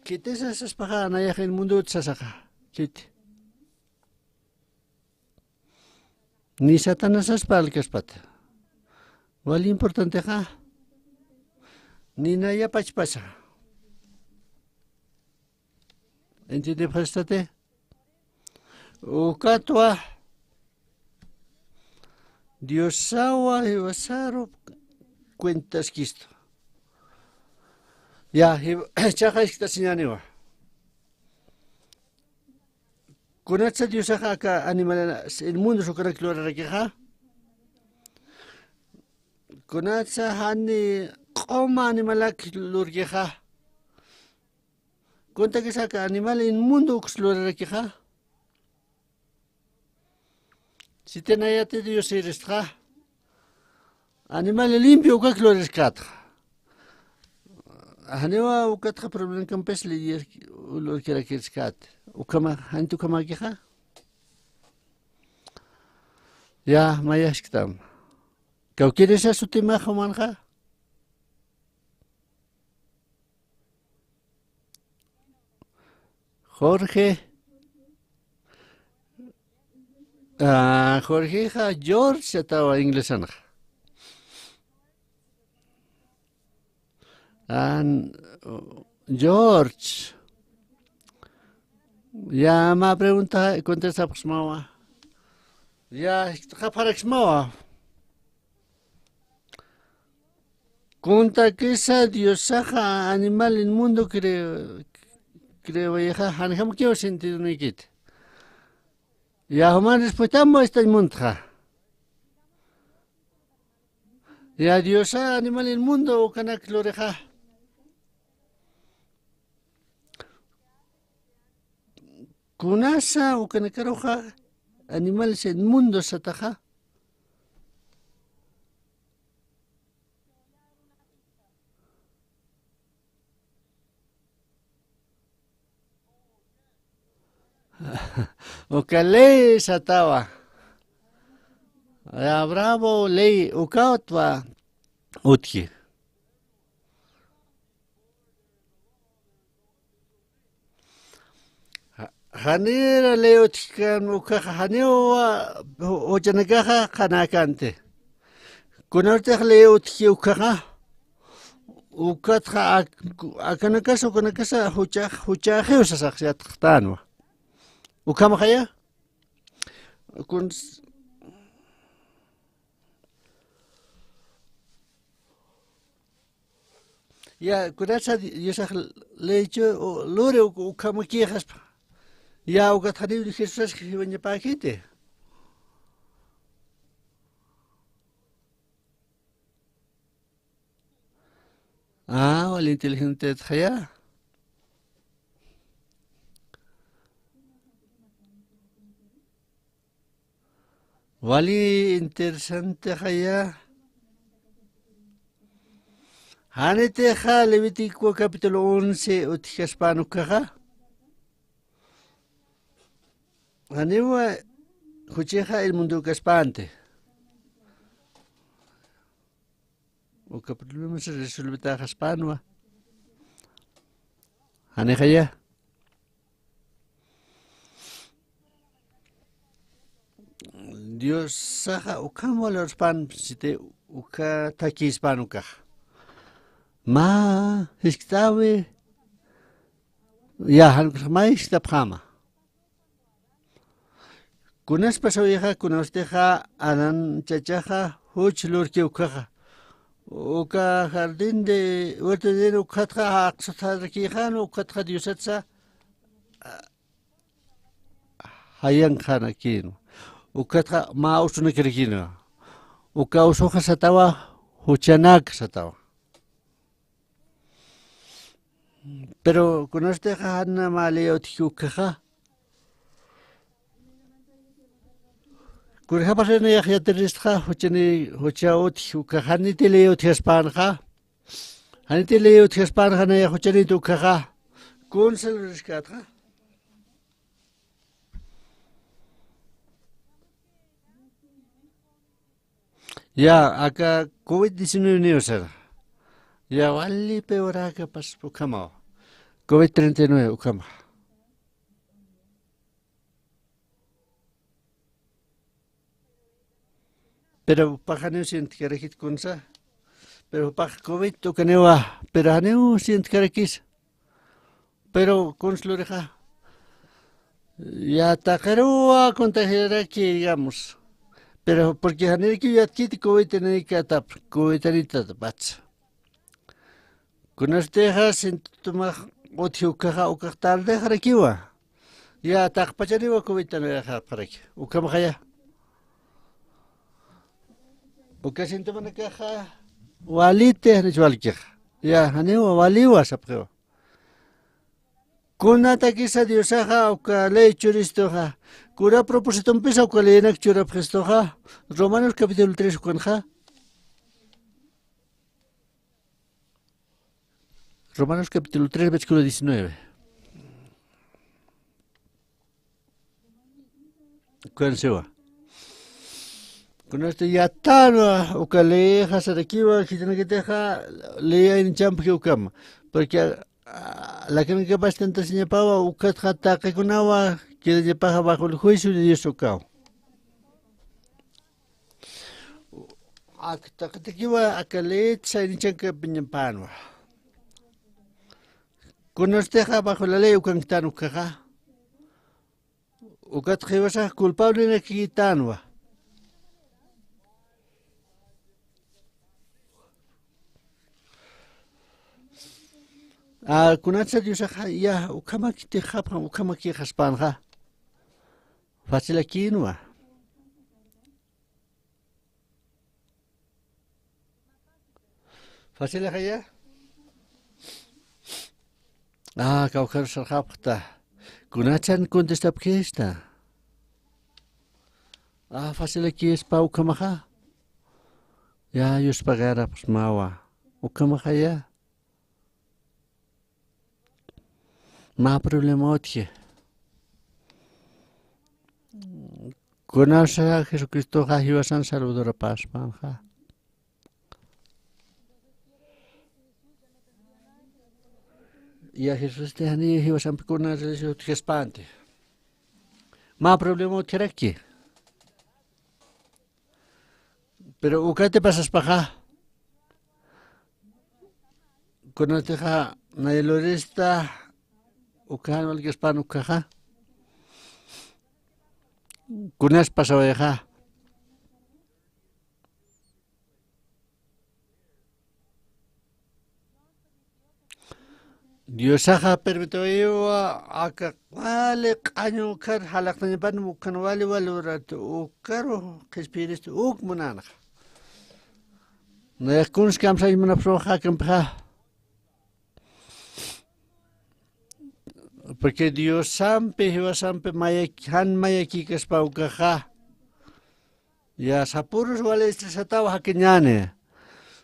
Khitisa saspaxa, nayax in mundut sasaxa. Khiti. Ni Satanasaspa alkaspata. Wali importantexa. Ni naya pachpasa. Entiendepxastate. Ukatwa Diosawa jiwasaru cuentaskistu. Ya, jiw-, chaqa jiskt'asiñäniwa. Kunatsa Diosaxa aka animal, el mundo ukanak lurarakixa. Kunatsa jani q'uma animalak lurkixa. Kuntakisa aka animal inmundo uks lurarakixa. Siti nayati Dios iristxa. Animal limpio ukak luriskatxa. Janiwa ukatxa problemkampis lurkirakiskät. Ukhama, janit ukhamakixa. Ya, mayasktam. Kawkirisa sutimax jumanxa. Jorge. Ah, Jorgexa George satawa inglesanxa. Ah, George. Ya, mä pregunta contestapxsmawa. Ya, qaparaksmawa. Kuntakisa Diosaxa animal inmundo cre-, creawayixa, janjamakiw sentidonikiti. Ya, juman respuestam muestrañ muntxa. Ya, Diosa animal inmundo ukanak lurixa. Kunasa ukanakaruxa animales inmundos sataxa. Uka ley satawa. Ya, bravo, ley, ukawtwa utji. Ja-, janira ley utjkan ukaxa, janiwa ju-, juchanakaxa qhanäkänti. Kunartix ley utji ukaxa, ukatxa ak-, akanakasa, ukanakasa juchax, juchaxiw sasax yatxtänwa. Ukhamaxaya, kun-, Ya, kunatsa Di-, Diosax leychu, u-, luri uk-, ukhamakixaspa. Ya, ukatxa janiw Jesusas jiwañapäkiti. Ah, wal inteligentetxaya. Wali interesantexaya. Janitixa Levítico capítulo once utjkaspän ukaxa. Janiwa juchixa el mundo ukaspänti. Uka problemas resolvetaxaspänwa. Janixaya. Diosaxa ukham valorspan siti uka thakispan ukaxa. Mä jiskt'äwi, ya, jan ukax mä jiskt'apxäma. Kunas pasawixa, kunawstixa Adán chachaxa juch lurki ukaxa. Uka jardín de huerto de Edén ukatxa aqsutxarakïxan, ukatxa Diosatsa jayanxarakïnwa. Ukatxa mä usunakirakïnwa. Uka usuxa satawa, juchanak satawa. Pero kunartixa jan mä ley utjki ukaxa. Kunjapasa nayax yatiristxa, juchani, jucha utji ukaxa, janiti ley utjaspänxa. Janiti ley utjaspänxa nayax juchanit ukaxa. Kunsa luraskätxa. Ya, aka covid diecinueve niwa sara. Ya, wali peoräkapas ukhamaw. Covid treinta y nueve ukhama. Pero jupax janiw sientkarakit kunsa. Pero jupax covid ukaniwa, pero janiw sientkarakisa. Pero kuns lurixa. Ya taqiruwa contagiaraki, digamos. Pero porque janirakiw yatkiti covid naykätap, covid naykätapatsa. Kunasatixa síntomax utji ukaxa, ukax tardexarakiwa. Ya, taqpachaniwa covid nayxapxaraki. Ukhamaxaya. Uka síntomanakaxa waliti, janich walkixa. Ya, janiwa, waliwa sapxiwa. Kunatakisa Diosaxa uka ley churistuxa. Kuna propositompisa uka leyinak churapxistuxa. Romanos capítulo tres ukanxa. Romanos capítulo tres, versículo diecinueve. Ukan siwa. Kunasti yattanwa uka leyixa sarakiwa, jichhanakatixa ley aynichampki ukama. Porque, ah, lakanakapas tentasiñapawa, ukatxa taqikunawa quedañapaxa bajo el juicio de Dios ukaw. Ak taqitakiwa aka leyit saynichankapiñapänwa. Kunartixa bajo la ley ukanktan ukaxa. Ukatxa jiwasax culpablenakitänwa. Ah, kunatsa Diosaxa ya ukhamakitixapxam, ukhamakixaspänxa. Facilakïnwa. Facilixaya. Ah, kawkharus sarxapxta. Kunachan contestapkista. Ah, facilakïspa ukhamaxa. Ya, yuspagarapas mawa. Ukhamaxaya. Mä problema utji. Kunasa Jesucristoxa jiwasan salvadorapäspanxa. Ya Jesusti jani jiwasampi kuna religión utjaspanti. Mä problema utjaraki. Pero ukati pasaspaxa, kunatixa naylurista ukan walkispan ukaxa, kunas pasawayxa. Diosaxa permitiwayiwa aka wali q'añu ukhar jalaqtañapan ukan wali wali urat ukaru qhispiyirista uk munanxa. Nayax kuns kamsañ munapxsmaxa akampixa. Porque Diosampi, jiwasampi mayak-, jan mayakïkaspa ukaxa. Ya, sapürus wali estresataw jakiñäni.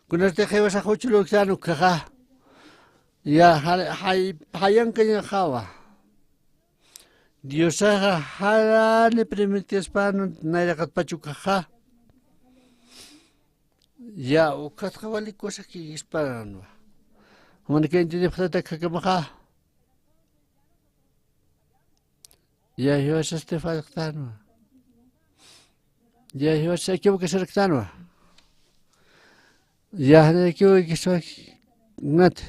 Kunasti jiwasax juch lurktan ukkhaxa. Ya, ja-, jay-, jayankañaxawa. Diosaxa jarani permitispan nayraqatpach ukkhaxa. Ya, ukkhatxa wali kusakigispanwa. Jumanakax intindipxtati akhakamaxa. Ya, jiwasasti fallqtanwa. Ya, jiwasasti equivocasarktanwa. Ya, jani equivocaswaknati.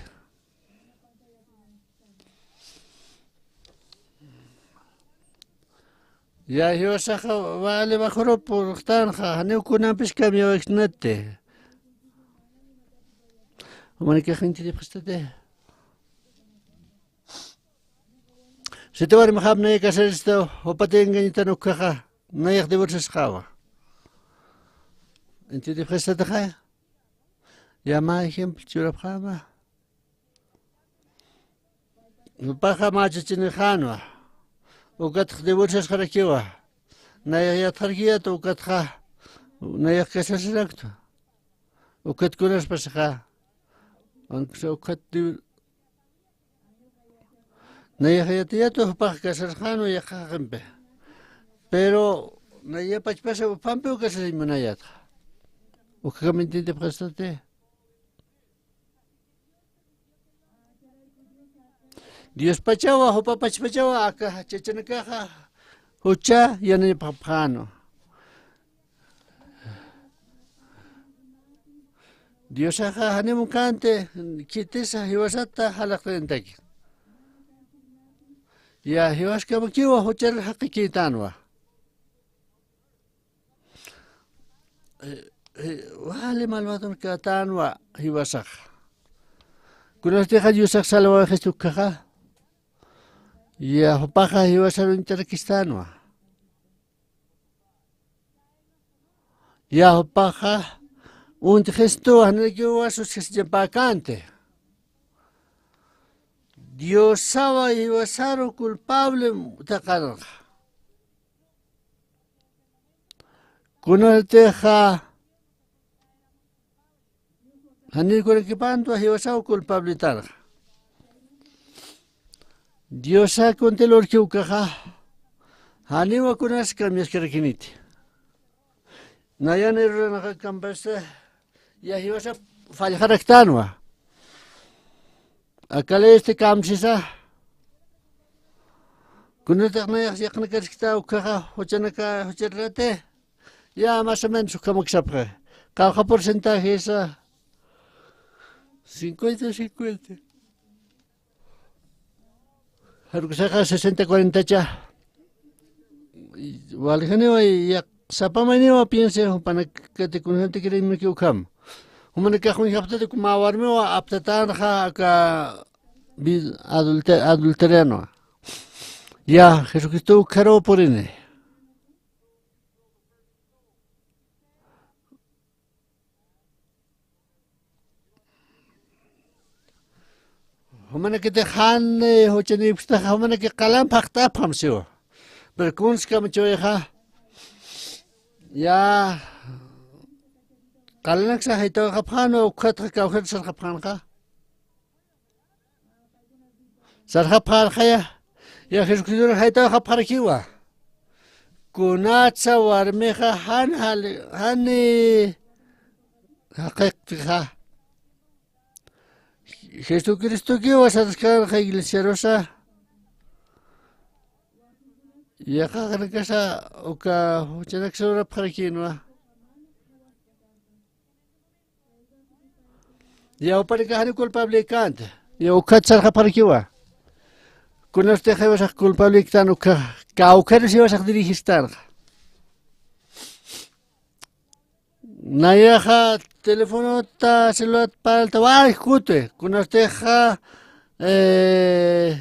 Ya, jiwasaxa wali bajurup purxtanxa, janiw kunampis cambiawaksnati. Jumanakax intindipxistati. Siti warmixap nayax casaristu, jupati engañitan ukkhaxa, nayax divorciasxawa. Intindipxistatixa. Ya mä ejemplo churapxäma. Jupaxa mä chachinixänwa. Ukatx divorciasxarakiwa. nayax yatxarkiyäta ukatxa, nayax casarsirakta. Ukat kunaspasaxa, aunque sea ukat di-, nayax yatiyäta jupax casarxänwa yaqha jaqimpi. Pero naya pachpasa jupampiw casariñ munayätxa. Ukhakamp entiendipxistati. Diospachawa, jupa pachpachawa, aka chachanakaxa jucha yanañapxapxänwa. Diosaxa janiw munkänti khitisa jiwasata jalaqt'ayantaki. Ya, jiwaskamakiwa juchar jaqikïtänwa. Eh, eh, wali malvatun kätänwa jiwasax. Kunatixa Diosax salvawayixistu ukhaxa. Ya, jupaxa jiwasar uñt'arakistänwa. Ya, jupaxa uñt'xistuwa, janirakiwa susxisiñapäkänti. Diosawa jiwasaru culpable taqanxa. Kunatixa janir kunakipantu jiwasaw culpabletanxa. Diosa kunti lurki ukaxa, janiwa kunas cambiaskarakiniti. Nayan iruranaxa kampasta, ya jiwasa fallxaraktanwa. Akalisti kamsisa. Kunatix nayax yaqnakaraskta ukaxa, juchanaka, jucharrati. Ya, más o menos, ukhamaksapxi. Qawqha porcentaje isa, cincuenta cincuenta. Jarukasaxa sesenta cuarentacha. Waljaniwa, ya, sapamayniwa piense, jupanakati kunjamtakiriñmaki ukham. Jumanakax uñjapxtati mä warmiwa aptatanxa aka bi-, adulte-, adulterianwa. Ya, Jesucristo ukharuw purini. Jumanakiti jan, eh, juchanïpkstaxa, jumanaki qalan phaxt'apxam siwa. Pero kunsa kamachawayxa, ya, qalanaksa jaytawayxapxänwa, ukhatxa kawkir sarxapxänxa. Sarxapxarxaya, ya Jesucristor jaytawayxapxarakiwa. Kunatsa warmixa jan jali-, jani jaqiqtixa. Jesucristokiwa saraskanxa iglesiarusa. Yaqhanakasa uka juchanaksa lurapxarakinwa. Ya, jupanakax jani culpable känti. Ya, ukhat sarxapxarakiwa. Kunasti jiwasax culpable ktan uka, kawkharus jiwasax dirigistanxa. Nayaxa telefonota, celularta parlta, wali kuti. Kunastixa, eh,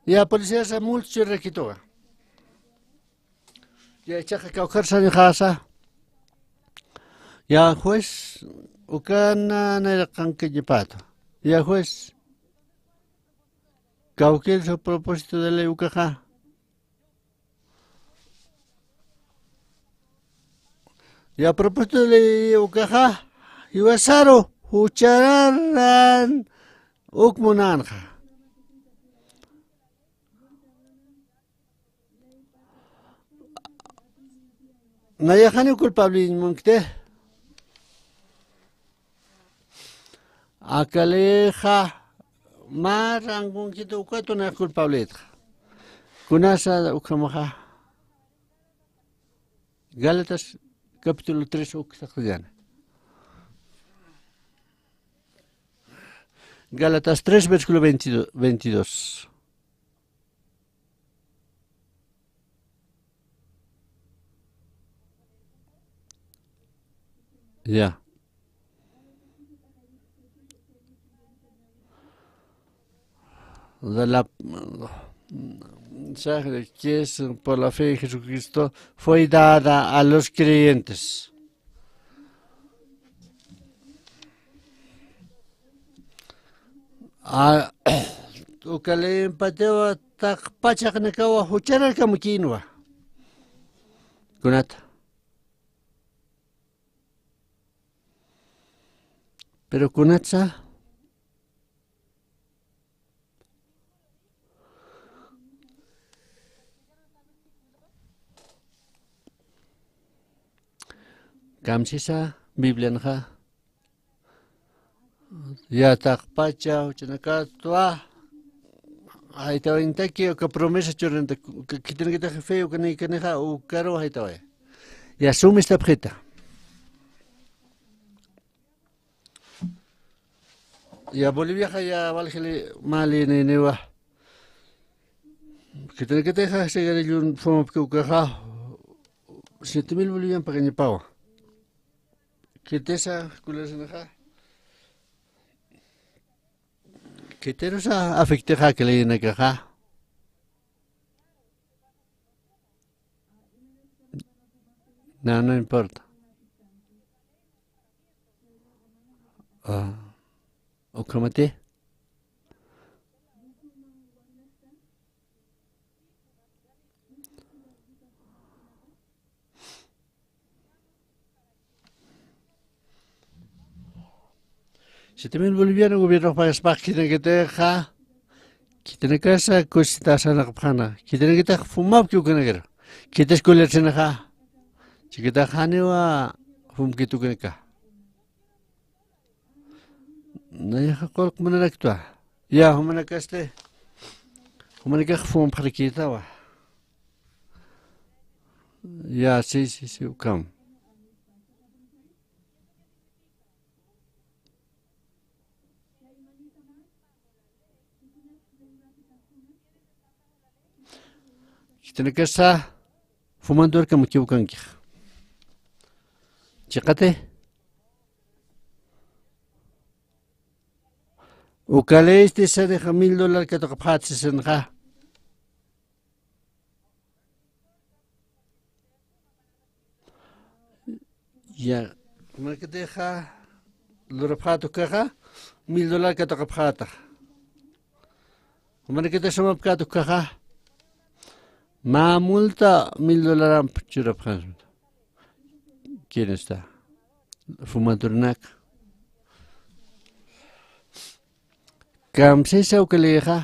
ya, policiasa multa churrakituwa. Ya, ichaxa kawkhar sarixasa. Ya, juez, ukana nayraqankañapäta. Ya, juez, kawkir su propósito de ley ukaxa. Ya, propósito de ley ukaxa, jiwasaru juchararan uk munänxa. Nayax janiw culpableñ munkti. Akalixa mä rangunkitu ukatu nayax culpabletxa. Kunasa ukhamaxa. Gálatas capítulo tres uk saqtayani. Gálatas tres, versículo veintidós, veintidós. Ya. De la, que es por la fe en Jesucristo, fue dada a los creyentes. A, uka leyinpatiwa taqpachaqnakawa juchararkamakïnwa. Kunata. Pero kunatsa. Kamsisa Biblianxa. Ya taqpacha, juchanakatwa. Jaytawayntaki, uka promesa churinta, khitinakatix fe, uka niykanixa, ukaru jaytaway. Ya sumistapxita. Ya Boliviaxa ya waljili mali niniwa. Khitinakatixa sigarillun fumapki ukaxa siete mil bolivian pagañapawa. Khitisa kulasinaxa. Khitirusa afectixa kilaynakaxa. No, no importa. Ah, ukhamati. Siete mil boliviano gobierno pagaspax khitinakatixa, khitinakasa kusita sarnaqapxäna, khitinakatix fumapki ukanakaru, khitis kulirsinaxa, chiquitax janiwa fumkit ukanaka. Nayaxa qullq munaraktwa. Ya, jumanakasti. Jumanakax fumapxarakïtawa. Ya, sí, sí, sí, ukham. Khitinakasa, fumando arkamukiw kankix. Chiqati. Uka leysti sarixa mil dólar katuqapxät sisinxa. Ya, jumanakatixa lurapxät ukaxa, mil dólar katuqapxätax. Jumanakatix sumapkät ukaxa, mä multa mil dólaramp churapxän. ¿Quién está? Fumadornak. Kamsisa uka leyxa.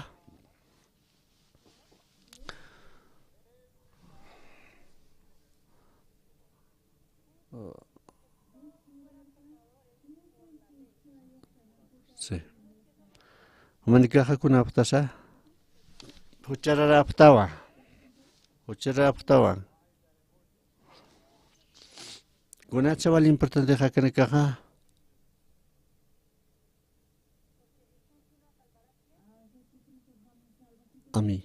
Sí. Jumanakaxa kunapxtasa. Juchararapxtawa. Juchararapxtawa. Kunatsa wal importantexa akanakaxa. A mí.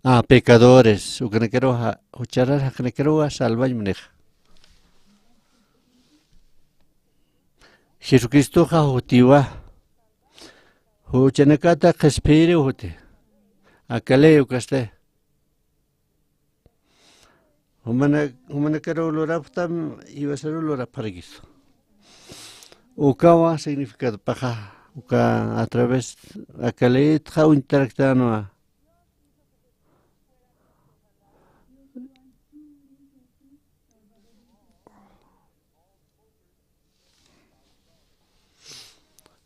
Ah, pecadores, ukanakaruxa, jucharar jaqinakaruwa salvañ munix. Jesucristoxa jutiwa, juchanakata qhispiyiriw juti. Aka ley ukasti. Jumana-, jumanakaruw lurapxtam, jiwasaruw lurapxarakistu. Ukawa significadopaxa, uka a través aka leytxa uñtaraktänwa.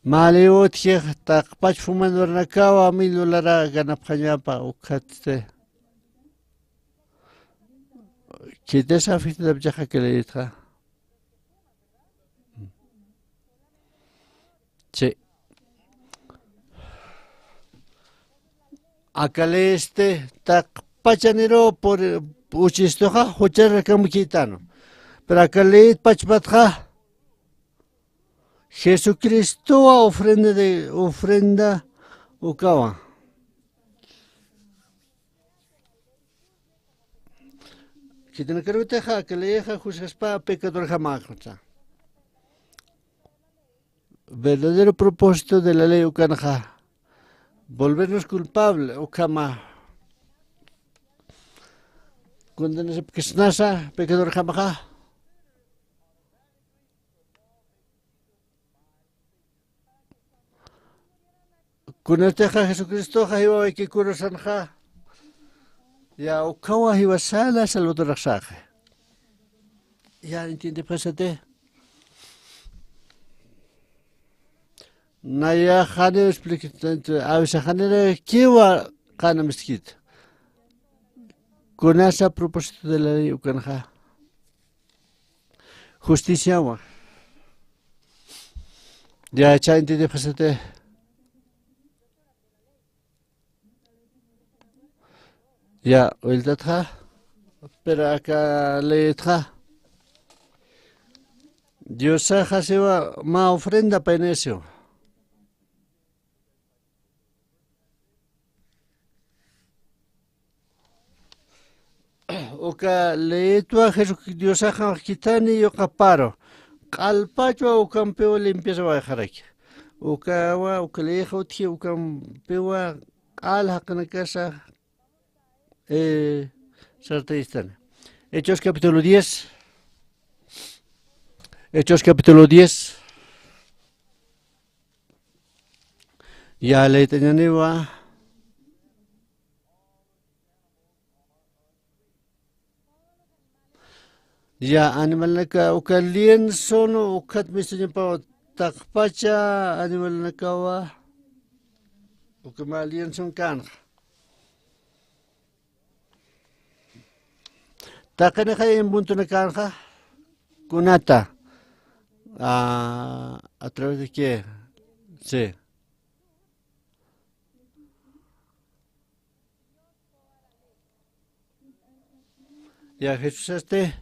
Mali utjix taqpach fumadornakawa mil dólara ganapxañapa ukhatsti. Khitis afectapchaxa aka leytxa. Sí. Aka leysti taqpachaniruw pur-, uchistuxa juchararakamukïtänwa. Pero aka leyt pachpatxa Jesucristowa ofrenda de, ofrenda ukawa. Khitinakarutixa aka leyxa juzgaspa pecadorjamäkta. Verdadero propósito de la ley ukanxa, volvernos culpable, ukhama condenasipkisnasa pecadorjamaxa. Kunatixa Jesucristoxa jiwawayki cruzanxa, Ya, ukawa jiwasana Salvador raxsaxa. Ya, entiende, pues, ate. Naya jani explica, a veces janira kiwa qanamiskit. Kunasa propósito de la ley ukanxa. Justiciawa. Ya, cha entiende, pues, ate. Ya, ulltatxa, pero aka leytxa. Diosaxa siwa mä ofrenda paynisiwa. Uka leytwa Jesuc-, Diosaxa khithani yuqaparu. Q'alpachwa ukampiwa limpieza wayxaraki. Ukawa, uka leyxa utji ukampiwa q'al jaqinakasa, eh, sartayistani. Hechos capítulo diez. Hechos capítulo diez. Ya leyt'añaniwa. Ya, animalnaka uka lienzon ukat mistuñapaw taqpacha animalnakawa. Uka mä lienzon kanxa. Taqinixa impuntunakanxa. Kunata. Ah, a través de qué? Sí. Ya Jesús este,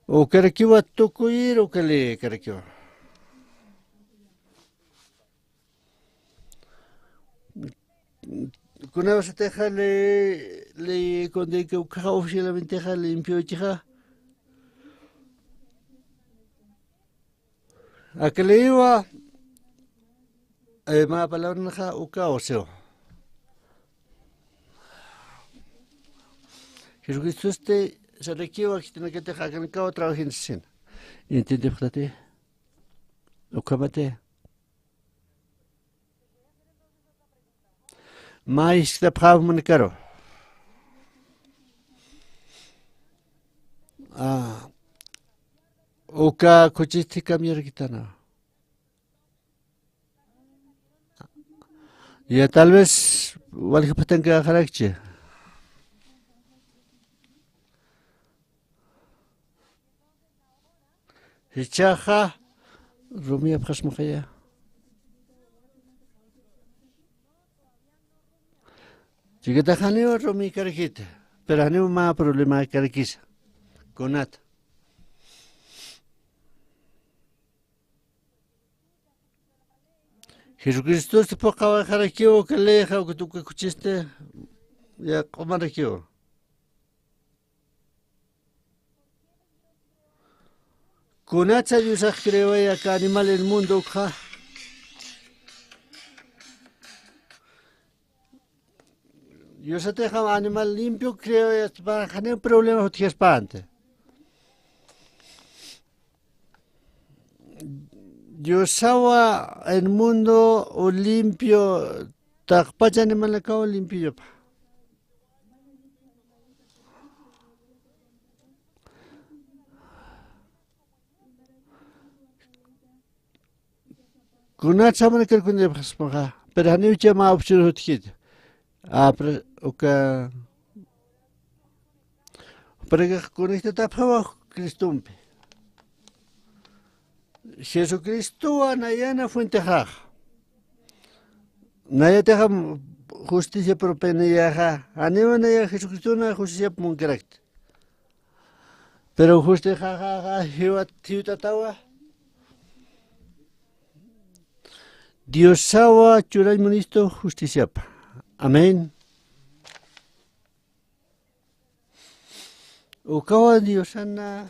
ukarakiwa tukuyir, ukali karakiwa. Kunawasatixa ley, ley kundika ukxa oficialmentexa limpiochixa. Akaliwa, eh, mä palabranxa ukaw siwa. Jesucristosti sarakiwa khitinakatix akanakaw trabajinsisin. Entiendepxtati. Ukhamati. Mä jisktapxäw munakaru. Ah, uka khuchisti cambiarakitana. Ya tal vez walja phatankaxarakchi. Jichhaxa rumiyapxasmaxaya. Chikatax janiw rumikarakita, pero janiw mä problemakarakisa. Kunata. Jesucristosti phuqhawayxarakiw uka leyxa, uka, uka khuchisti, ya q'umarakiw. Kunatsa Diosax creaway aka animal el mundo ukxa. Diosatixa animal limpio creawayaspa, janiw problema utjaspanti. Diosawa el mundo o limpio, taqpacha animalnakaw limpioyapa. Kunatsa samanakar kunipxaspaxa, pero janiw chä mä opción utjkiti. Ah, pero uka, pero kunistapxawa Cristompi. Jesucristowa nayana fuentexax. Nayatixam justicia propia nayaxa. Janiwa naya Jesucristona justiciap munkarakti. Pero justiciaxa jiwat, jiwt'atawa. Diosawa churañ munistu justiciapa. Amén. Ukawa Diosana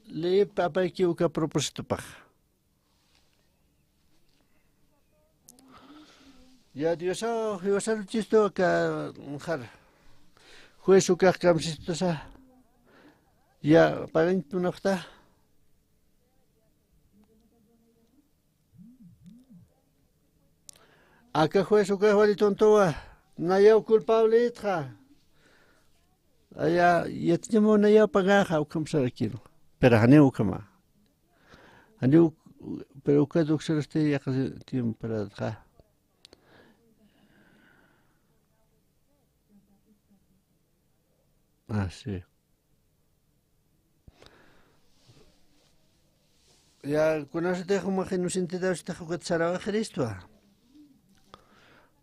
leypi apayki uka propósitopax. Ya Diosaw jiwasaruchistu aka, jar. Juez ukax kamsistasa. Ya pagañt munapxta. Aka juez ukax wali tontowa, nayaw culpable itxa. Aya, yatiñamunayaw pagaxa, ukham sarakiru. Pero janiw ukhama. Janiw, pero ukat uksarasti yaqha tiempo paratxa. Ah, sí. Ya, kunasatix jumax inocentetaw satax ukat sarawa Cristwa.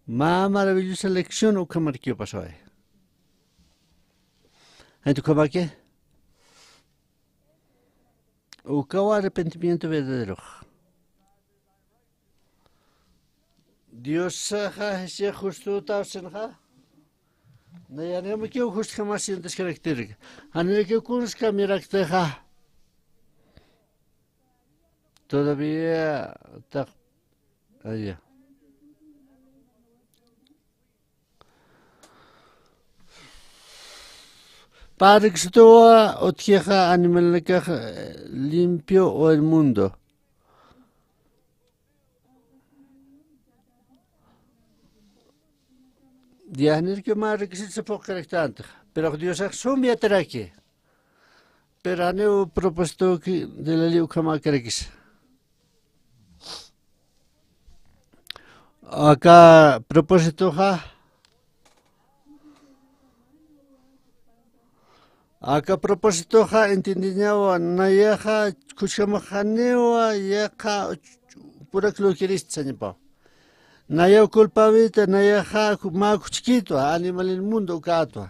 Mä maravillosa lección ukhamarkiw pasaway. Janiw ukhamaki. Ukawa arrepentimiento verdadero. Diosaxa jisix justuta usinxa. Nayax janiw justu jamasiñas karakterka. Janiw kunsa cambiaraktixa. Todavía taq, aya. Pä requisitowa utjixa animalnakax, eh, limpio o el mundo. Diosnirki mä requisito sapxaraktanti. Pero Diosax sum yataraki. Pero janiw propósito de la ley ukhamäkarakisa. Aka propósitoxa, aka propósitoxa entiendeñawa, nayaxa khuchjamax janiwa yaqha purak lurkirista sañapaw. Nayaw culpawita, nayaxa mä khuchkitwa, animalin mundo ukatwa.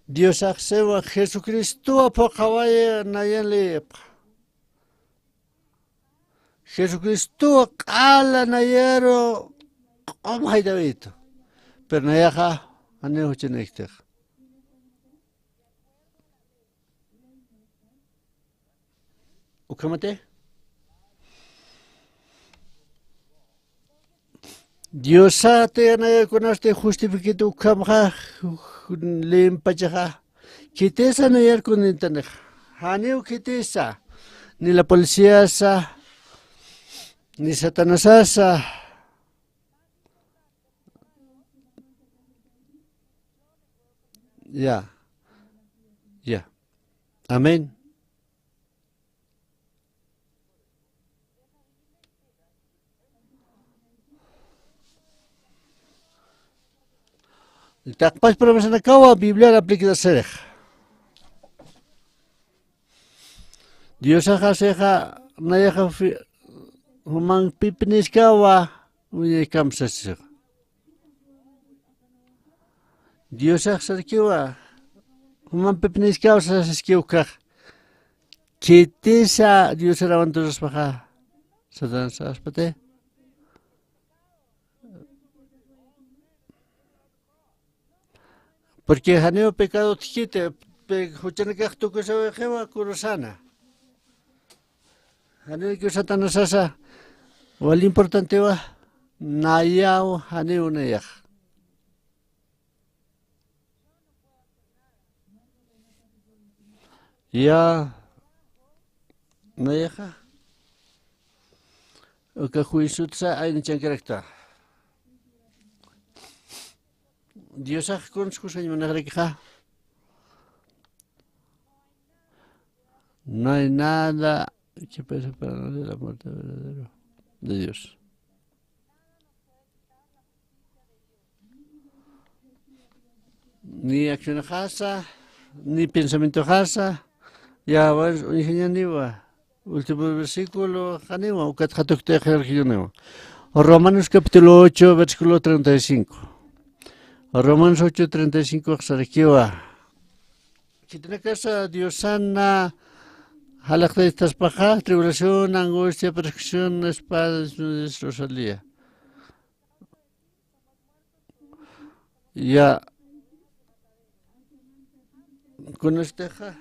Diosax siwa Jesucristowa phuqhawaya nayan leyipxa. Jesucristowa q'ala nayaru q'umjaytawitu. Pero nayaxa janiw juchanïktixa. Ukhamati. Diosati nayakunasti justifiquita ukhamxa, limpachaxa. Khitisa nayar condentanix. Janiw khitisa. Ni la policiasa, ni Satanasasa. Ya. Ya. Amén. Taqpach promesanakawa Bibliar aplicar sirix. Diosaxa sixa nayaxa fi-, jumampipiniskawa wiñay kamsasixa. Diosax sarkiwa, jumampipiniskaw sasiskiw kax. Khitisa Diosar awanturaspaxa, Satanás aspati. Porque janiw pecado utjkiti, pe-, juchanakax tukusawixiwa kurusana. Janiw Satanasasa, wal importantewa, nayaw janiw nayax. Ya, nayaxa. Uka juiciotsa ayna chankarakta. Diosax kuns kusañ munarakixa. No hay nada que pueda separarnos del amor verdadero de Dios. Ni accionxasa, ni pensamientoxasa, ya, bueno, uñjañaniwa. Último versículo, janiwa, ukat jatuktix janiwa. Romanos capítulo ocho, versículo treinta y cinco. Romanos ocho treinta y cinco, sarakiwa. Khitinakasa Diosana jalaqtaytaspaxa, tribulación, angustia, persecución, espada, desnudez, Rosalía. Ya. Kunatixa,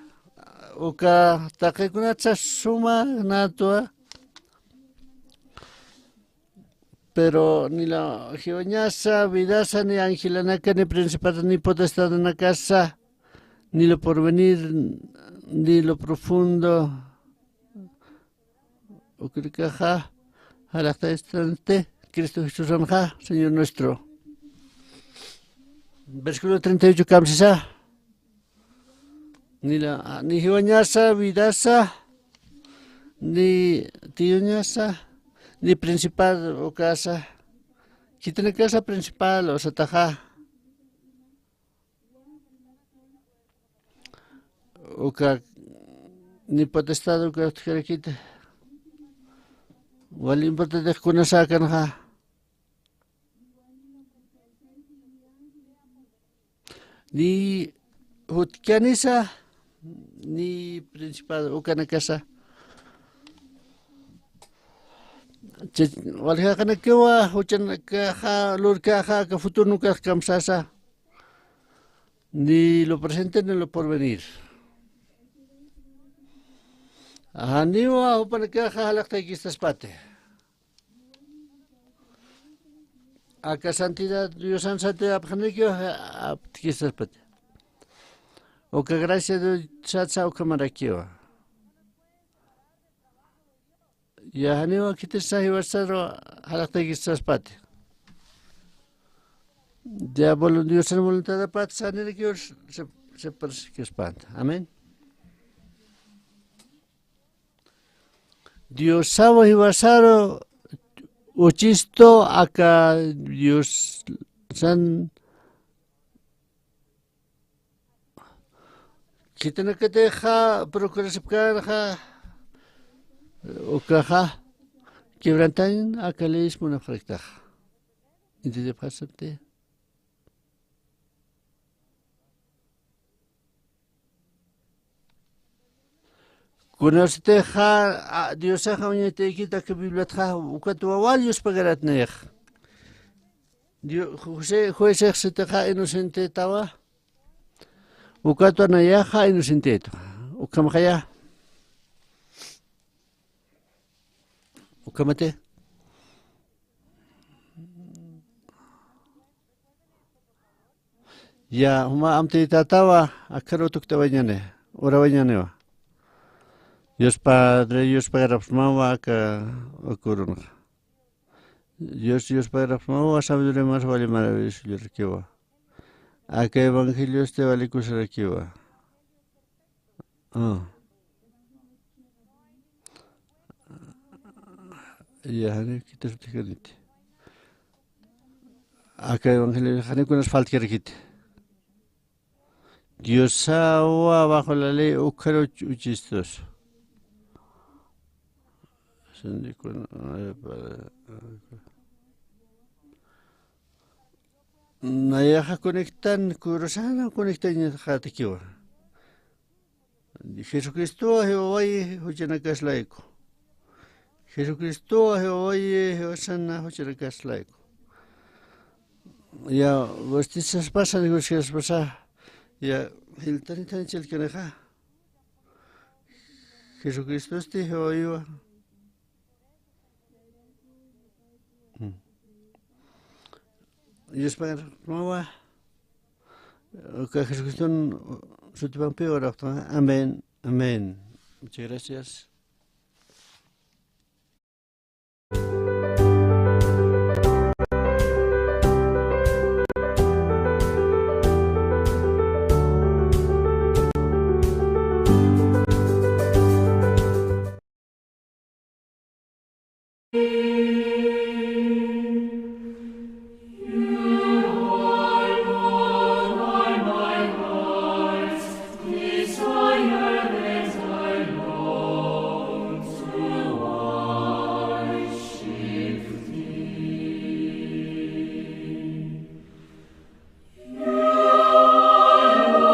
uka taqikunatsa suma natwa. Pero ni la jiwañasa, vidasa, ni angelanaka, ni principata, ni potestadnakasa, ni lo porvenir, ni lo profundo. Ukarkaxa, jalaqtaystanti, Cristo Jesusanxa, Señor nuestro. Versículo treinta y ocho kamsisa. Ni la, ni jiwañasa, vidasa, ni tiyuñasa, ni principal ukasa. Khitinakasa principal usataxa. Uka ni potestad uka utjarakiti. Wal importantix kunasa akanxa. Ni jutkanisa, ni principado ukanakasa. Che, walja akanakiwa, juchanakaxa, lurkaxa, aka futuro nukax kamsasa. Ni lo presente ni lo porvenir. Janiwa jupanakaxa jalaqtaykisitaspati. Aka santidad, Diosan santidad apxanikiwa aptkistaspati. Uka gracia Diosatsa ukhamarakiwa. Ya janiwa khitisa jiwasaru jalaqtaykisitaspati. Diablo Diosan voluntadapat sanirakiwa se, se parsikispanta. Amén. Diosawa jiwasaru uchistu aka Diosan khitinakatixa procurasipkänxa ukaxa quebrantañ aka leyes munapxaraktaxa. Entendipxasipti. Kunasitixa, a, Diosaxa uñataykit aka Bibliatxa, ukat wawal yuspagarat nayax. Dio, José, juecex sitixa inocentetawa. Ukatwa nayaxa inocentetwa. Ukhamxaya. Ukhamati. Ya, juma amtitatawa, akharu tuktawañani, urawañaniwa. Dios Padre, Dios Padre, aka ukurunxa. Dios, Dios Padre, sabiduría más vale maravilloso, yo requiwa. Aka evangelio este vale cosa requiwa. Ah. Ya, jani, kitas utjikaniti. Aka evangelio, jani kunas faltkarakiti. Diosawa bajo la ley, ukharu uch-, uchistus. Sindikuna, ay, para, nayaxa conectan, kurusana conectan ñatxatakiwa. Jesucristowa jiwawayi juchanakaslayku. Jesucristowa jiwawayi jiwasana juchanakaslayku. Ya, bautizaspasa, bautizaspasa. Ya, jiltanitani chilkanixa. Jesucristosti jiwawayiwa. Diospagarapxsmawa, uka Jesucriston sutipampi oraxta. Amén, amén. Muchas gracias.